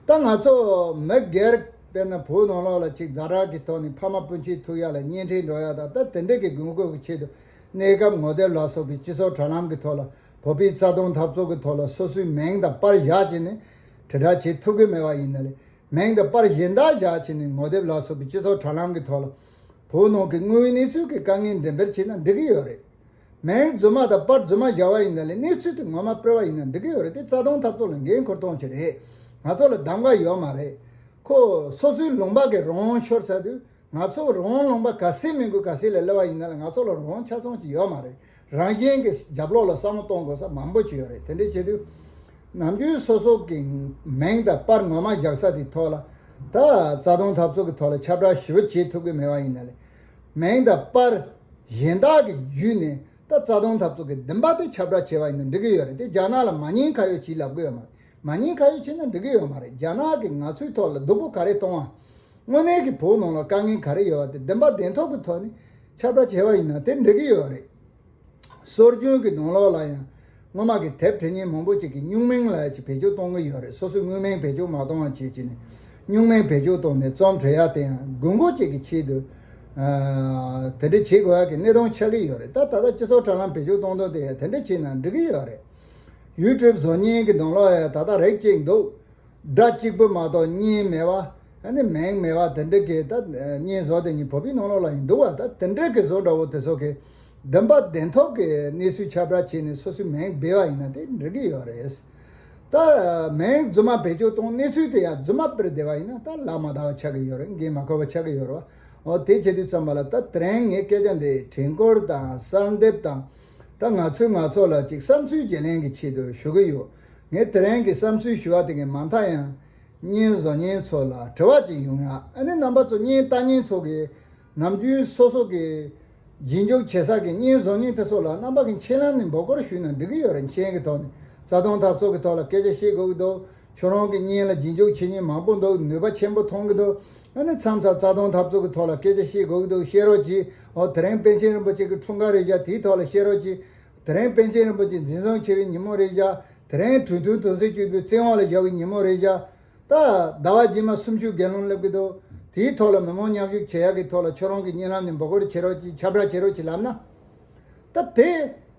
ད་ང་ཚོ་མི་སྒེར་དཔེར་ན་བོད་ནང་ལོགས་ལ་ཅིག་ཛ་དྲག་གི་ཐོག་ནས་ཕ་མ་སྤུན་མཆེད་ཐུག་ཡ་ལ་གཉེན་འཕྲད་འགྲོ་ཡ་དང་། ད་དེ་འདྲ་གི་དགོས་མཁོ་གི་ཆེད་དུ་གནས་སྐབས་ངོ་དེབ་ལ་སོགས་པའི་སྤྱི་ཚོགས་དྲ་ལམ་གྱི་ཐོག་ལ་བོད་པའི་རྩ་དོན་འཐབ་རྩོད་ཀྱི་ཐོག་ལ་སོ་སོའི་མིང་དང་པར་བཞག་བྱས་ནས་དྲིལ་བསྒྲགས་བྱེད་ཐུབ་ཀྱི་མེད་པ་ཡིན་ན་ལས། མིང་དང་པར་གཞན་དག་བཞག་བྱས་ནས་ངོ་དེབ་ལ་སོགས་པའི་སྤྱི་ཚོགས་དྲ་ལམ་གྱི་ཐོག་ལ་བོད་ནང་གི་དངོས་ཡོད་གནས་ཚུལ་གྱི་དཀའ་ངལ་འགྲེམས་སྤེལ་བྱས་ན་འགྲིག་གི་ཡོད་རེད། མིང་རྫུན་མ་དང་པར་རྫུན་མ་བཞག་པ་ཡིན་ན་ལས། གནས་ཚུལ་དེ་ངོ་མ་སྤེལ་བ་ཡིན་ན་འགྲིག་གི་ཡོད་རེད། དེ་རྩ་དོན་འཐབ་རྩོད་ལ་འགན་འཁུར་སྟངས་ཅིག་རེད། ང་ཚོ་ལ་གདམ་ག་ཡོད་མ་རེད། ཁོ་སོ་སོའི་ལུང་པ་གི་རང་དབང་ཤོར་ཚར་དུས། ང་ཚོ་རང་དབང་ལུང་པ་ག་ཚད་མི་དགོས་ག་ཚད་ལ་སླེབས་པ་ཡིན་ན་ལ། ང་ཚོ་ལ་རང་དབང་ཆ་ཚང་ཅིག་ཡོད་མ་རེད། རང་གཞན་གྱི་རྒྱབ་ལོགས་ལ་བསམ་བློ་གཏོང་དགོས་ས་མང་པོ་ཅིག་ཡོད་རེད། དེ་འདྲ་བྱེད་དུས། ནམ་རྒྱུན་སོ་སོ་གི་མིང་དང་པར་ངོ་མ་བཞག་ས་དེའི་ཐོག་ལ་ ད་རྩ་དོན་འཐབ་རྩོད་ཀྱི་ཐོག་ལ་ཁྱབ་བསྒྲགས་ཞིབ་པོ་བྱེད་ཐུབ་ཀྱི་མེད་པ་ཡིན་ན་ལས། མིང་དང་པར་གཞན་དག་གི་བརྒྱུད་ནས་ད་རྩ་དོན་འཐབ་རྩོད་ཀྱི་འདུན་པ་དེ་ཁྱབ་བསྒྲགས་བྱས་པ་ཡིན་ན་འགྲིག་གི་ཡོད་རེད་དེ། རྒྱ་ནག་ལ་མ་ཉན་ཁ་ཡོད་ཅིག་ལབ་གི་ཡོད་མ་རེད། མ་ཉན་ཁ་ཡོད་བྱས་ན་འགྲིག་གི་ཡོད་མ་རེད། རྒྱ་ནག་གིས་ང་ཚོའི་ཐོག་ལ་སྡུག་པོ་ག་རེ་གཏོང་བ། དངོས་གནས་ཀྱི་བོད་ནང་ལ་དཀའ་ངལ་ག་རེ་ཡོད་པ་དེ་འདུན་པ་བདེན་ཐོབ་ཀྱི་ཐོག་ནས་ཁྱབ་བསྒྲགས་བྱས་པ་ཡིན་ན་དེ་འགྲིག་གི་ཡོད་རེད། སྲོལ་རྒྱུན་གྱི་ནང་ལོགས་ལ་ཡང་སྔོན་མ་གི་དེབ་ཁྲིད་མཁན་མང་པོ་ཅིག་གིས་སྨྱུག་མིང་ལབ་ཡ་ཅིག་བེད་སྤྱོད་གཏོང་གི་ཡོད་རེད། སོ་སོའི་དངོས་མིང་བེད་སྤྱོད་མ་གཏོང་བ་བྱེད་ཅིག་ནས་སྨྱུག་མིང་བེད་སྤྱོད་གཏོང་ནས་རྩོམ་འབྲི་ཡ་དེ་ཡང་དགོས་མཁོ་ཅིག་གི་ཆེད་དུ་ཨ་དེ་འདྲ་བྱེད་དགོས་ཡ་གི་གནས་སྟངས་ཆགས་ཀྱི་ཡོད་རེད། ད་ད་ལྟ་སྤྱི་ཚོགས་དྲ་ལམ་བེད་སྤྱོད་གཏོང་སྟངས་དེ་ཡང་དེ་འདྲ་བྱས་ན་འགྲིག་གི་ཡོད་རེད། ཡུ་ཊུབ་བཟོ་མཁན་གྱི་ནང་ལོགས་ཡང་ད་ལྟ་རིགས་གཅིག་འདུག་སྒྲ་གཅིག་པུ་མ་གཏོགས་བརྙན་མེད་པ། ཨ་ནི་མིང་མེད་པ་དེ་འདྲ་གི་ད་བརྙན་བཟོ་དེ་ཉིད་བོད་པའི་ནང་ལོགས་ལ་ཡིན་འདུག་བ། ད་དེ་འདྲ་གི་བཟོ་འདྲ་བོ་དེ་ཚོ་གི་འདུན་པ་བདེན་ཐོབ་ཀྱི་གནས་ཚུལ་ཁྱབ་བསྒྲགས་བྱས་ནས་སོ་སོའི་མིང་སྦས་པ་ཡིན་ན་དེ་འགྲིག་གི་ཡོད་རེད། ད་མིང་རྫུན་མ་བེད་སྤྱོད་གཏོང་གནས་ཚུལ་དེ་ཡང་རྫུན་མ་སྤེལ་བསྡད་པ་ཡིན་ན་ད་ལག་མ་བརྡལ་བ་ཆགས་ཀྱི་ཡོད་རེད། འགན་མ་འཁུར་བ་ཆགས་ཀྱི་ཡོད་རེད་བ། འོ་དེ་བྱེད་དུས་ཙམ་པ་ལ་ད་དེ་རིང་ངས་སྐད་ཆ་འདི་དྲན་སྐུལ་དང་གསལ་འདེབས་དང་། ད་ང་ཚོས་ང་ཚོ་ལ་ཅིག་བསམ་ཚུལ་བརྗེ་ལེན་གྱི་ཆེད་དུ་ཞུ་གི་ཡོད། ངས་དེ་རིང་གི་བསམ་ཚུལ་ཞུ་བ་དེ་གི་མ་མཐའ་ཡང་བརྙན་བཟོ་མཁན་ཚོ་ལ་དྲི་བ་ཅིག་ཡོང་ཡ། ཨ་ནི་རྣམ་པ་ཚོ་བརྙན་ལྟ་མཁན་ཚོ་གི་ནམ་རྒྱུན་སོ་སོ་གི་རྗེས་འཇུག་བྱེད་ས་གི་བརྙན་བཟོ་མཁན་དེ་ཚོ་ལ་རྣམ་པ་གི་མཁྱེན་ལམ་ནས་འབོད་སྐུལ་ཞུས་ན་འགྲིག་གི་ཡོད་རེད། མཁྱེན་གྱི་ཐོག་ནས་རྩ་དོན་འཐབ་རྩོད་ཀྱི་ཐོག་ལ་སྐད་ཆ་བཤད་དགོས་ཀྱི་འདུག་ཁྱོད་རང་གི་བརྙན་ལ་རྗེས་འཇུག་བྱེད་མཁན་མང་པོ་འདུག་ནུས་པ་ཆེན་པོ་མཐོང་གི་འདུག་ཨ་ནི་མཚམས་མཚམས་རྩ་དོན་འཐབ་རྩོད་ཀྱི་ཐོག་ལ་སྐད་ཆ་བཤད་དགོས་ཀྱི་འདུག་བཤད་རོགས་གྱིས། འོ་དེ་རིང་པཎ་ཆེན་རིན་པོ་ཆེ་གི་འཁྲུངས་སྐར་རེད་བཞག་དེའི་ཐོག་ལ་བཤད་རོགས་གྱིས། དེ་རིང་པཎ་ཆེན་རིན་པོ་ཆེ་འཛིན་བཟུང་བྱས་པའི་ཉིན་མོ་རེད་བཞག་དེ་རིང་གྲོས་མཐུན་དོན་ཚན་བཅུ་པའི་བཙན་དབང་ལ་བཞག་པའི་ཉིན་མོ་རེད་བཞག་ད་ཟླ་བ་རྗེས་མ་གསུམ་བཅུའི་རྒྱལ་ལོ་སླེབས་ཀྱི་འདུག་དེའི་ཐོག་ལ་མི་མང་མཉམ་ཞུགས་བྱེད་ཡག་གི་ཐོག་ལ་ཁྱོད་རང་གི་བརྙན་ལམ་ནས་འབོད་སྐུལ་བྱེད་རོགས་གྱིས། ཁྱབ་བསྒྲགས་བྱེད་རོགས་གྱིས་ལབ་ན། ད་དེ་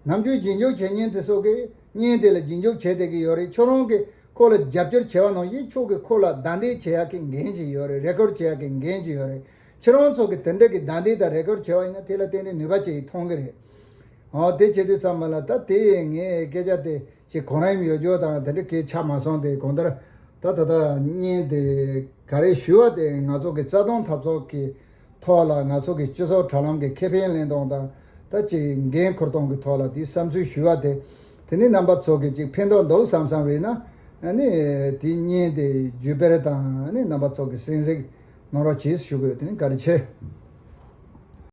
ནམ་རྒྱུན་རྗེས་འཇུག་བྱེད་མཁན་དེ་ཚོ་གིས་བརྙན་དེ་ལ་རྗེས་འཇུག་བྱེད་བསྡད་ཀྱི་ཡོད་རེད། ཁྱོད་རང་གིས་ཁོ་ལ་རྒྱབ་སྐྱོར་བྱས་པ་ནང་བཞིན་ཁྱོད་ཀྱིས་ཁོ་ལ་བདའ་འདེད་བྱེད་ཡག་གི་འགན་ཅིག་ཡོད་རེད། རེ་སྐུལ་བྱེད་ཡག་གི་འགན་ཅིག་ཡོད་རེད། ཁྱེད་རང་ཚོ་གིས་དེ་འདྲ་གི་བདའ་འདེད་དང་རེ་སྐུལ་བྱས་པ་ཡིན་ན་དེ་ལ་ཏན་ཏན་ནུས་པ་ཅིག་ཐོན་གྱི་རེད། འོ་དེ་བྱེད་དུས་ཙམ་པ་ལ་ད་དེ་ངས་སྐད་ཆ་དེ་ཅིག་གོ་རིམ་ཡོད་རྒྱུ་དང་དེ་འདྲ་གི་ཆགས་མ་སོང་། དེ་གང་ལྟར་ད་ད་ལྟ་བརྙན་དེ་ག་རེ་ཞུ་བ་དེ་ང་ཚོ་གི་རྩ་དོན་འཐབ་རྩོད་ཀྱི་ཐོག་ལ་ང་ཚོ་གི་སྤྱི་ཚོགས་དྲ་ལམ་གྱི་ཁེ་ཕན་ལེན་སྟངས་དང་ད་ཅིག་འགན་འཁུར་སྟངས་ཀྱི་ཐོག་ལ་དེ་བསམ་ཚུལ་ཞུ་བ་དེ་དེ་ནི་རྣམ་པ་ཚོ་གི་ཅིག་ཕན་ཐོགས་འདུག་བསམ་བསམ་རེད་ན། ཨ་ནི་དེ་བརྙན་དེ་བརྒྱུད་སྤེལ་དང་ཨ་ནི་རྣམ་པ་ཚོ་གི་གསན་གཟིགས་གནང་རོགས་གྱིས་ཞུ་གི་ཡོད། དེ་ནི་བཀའ་དྲིན་ཆེ།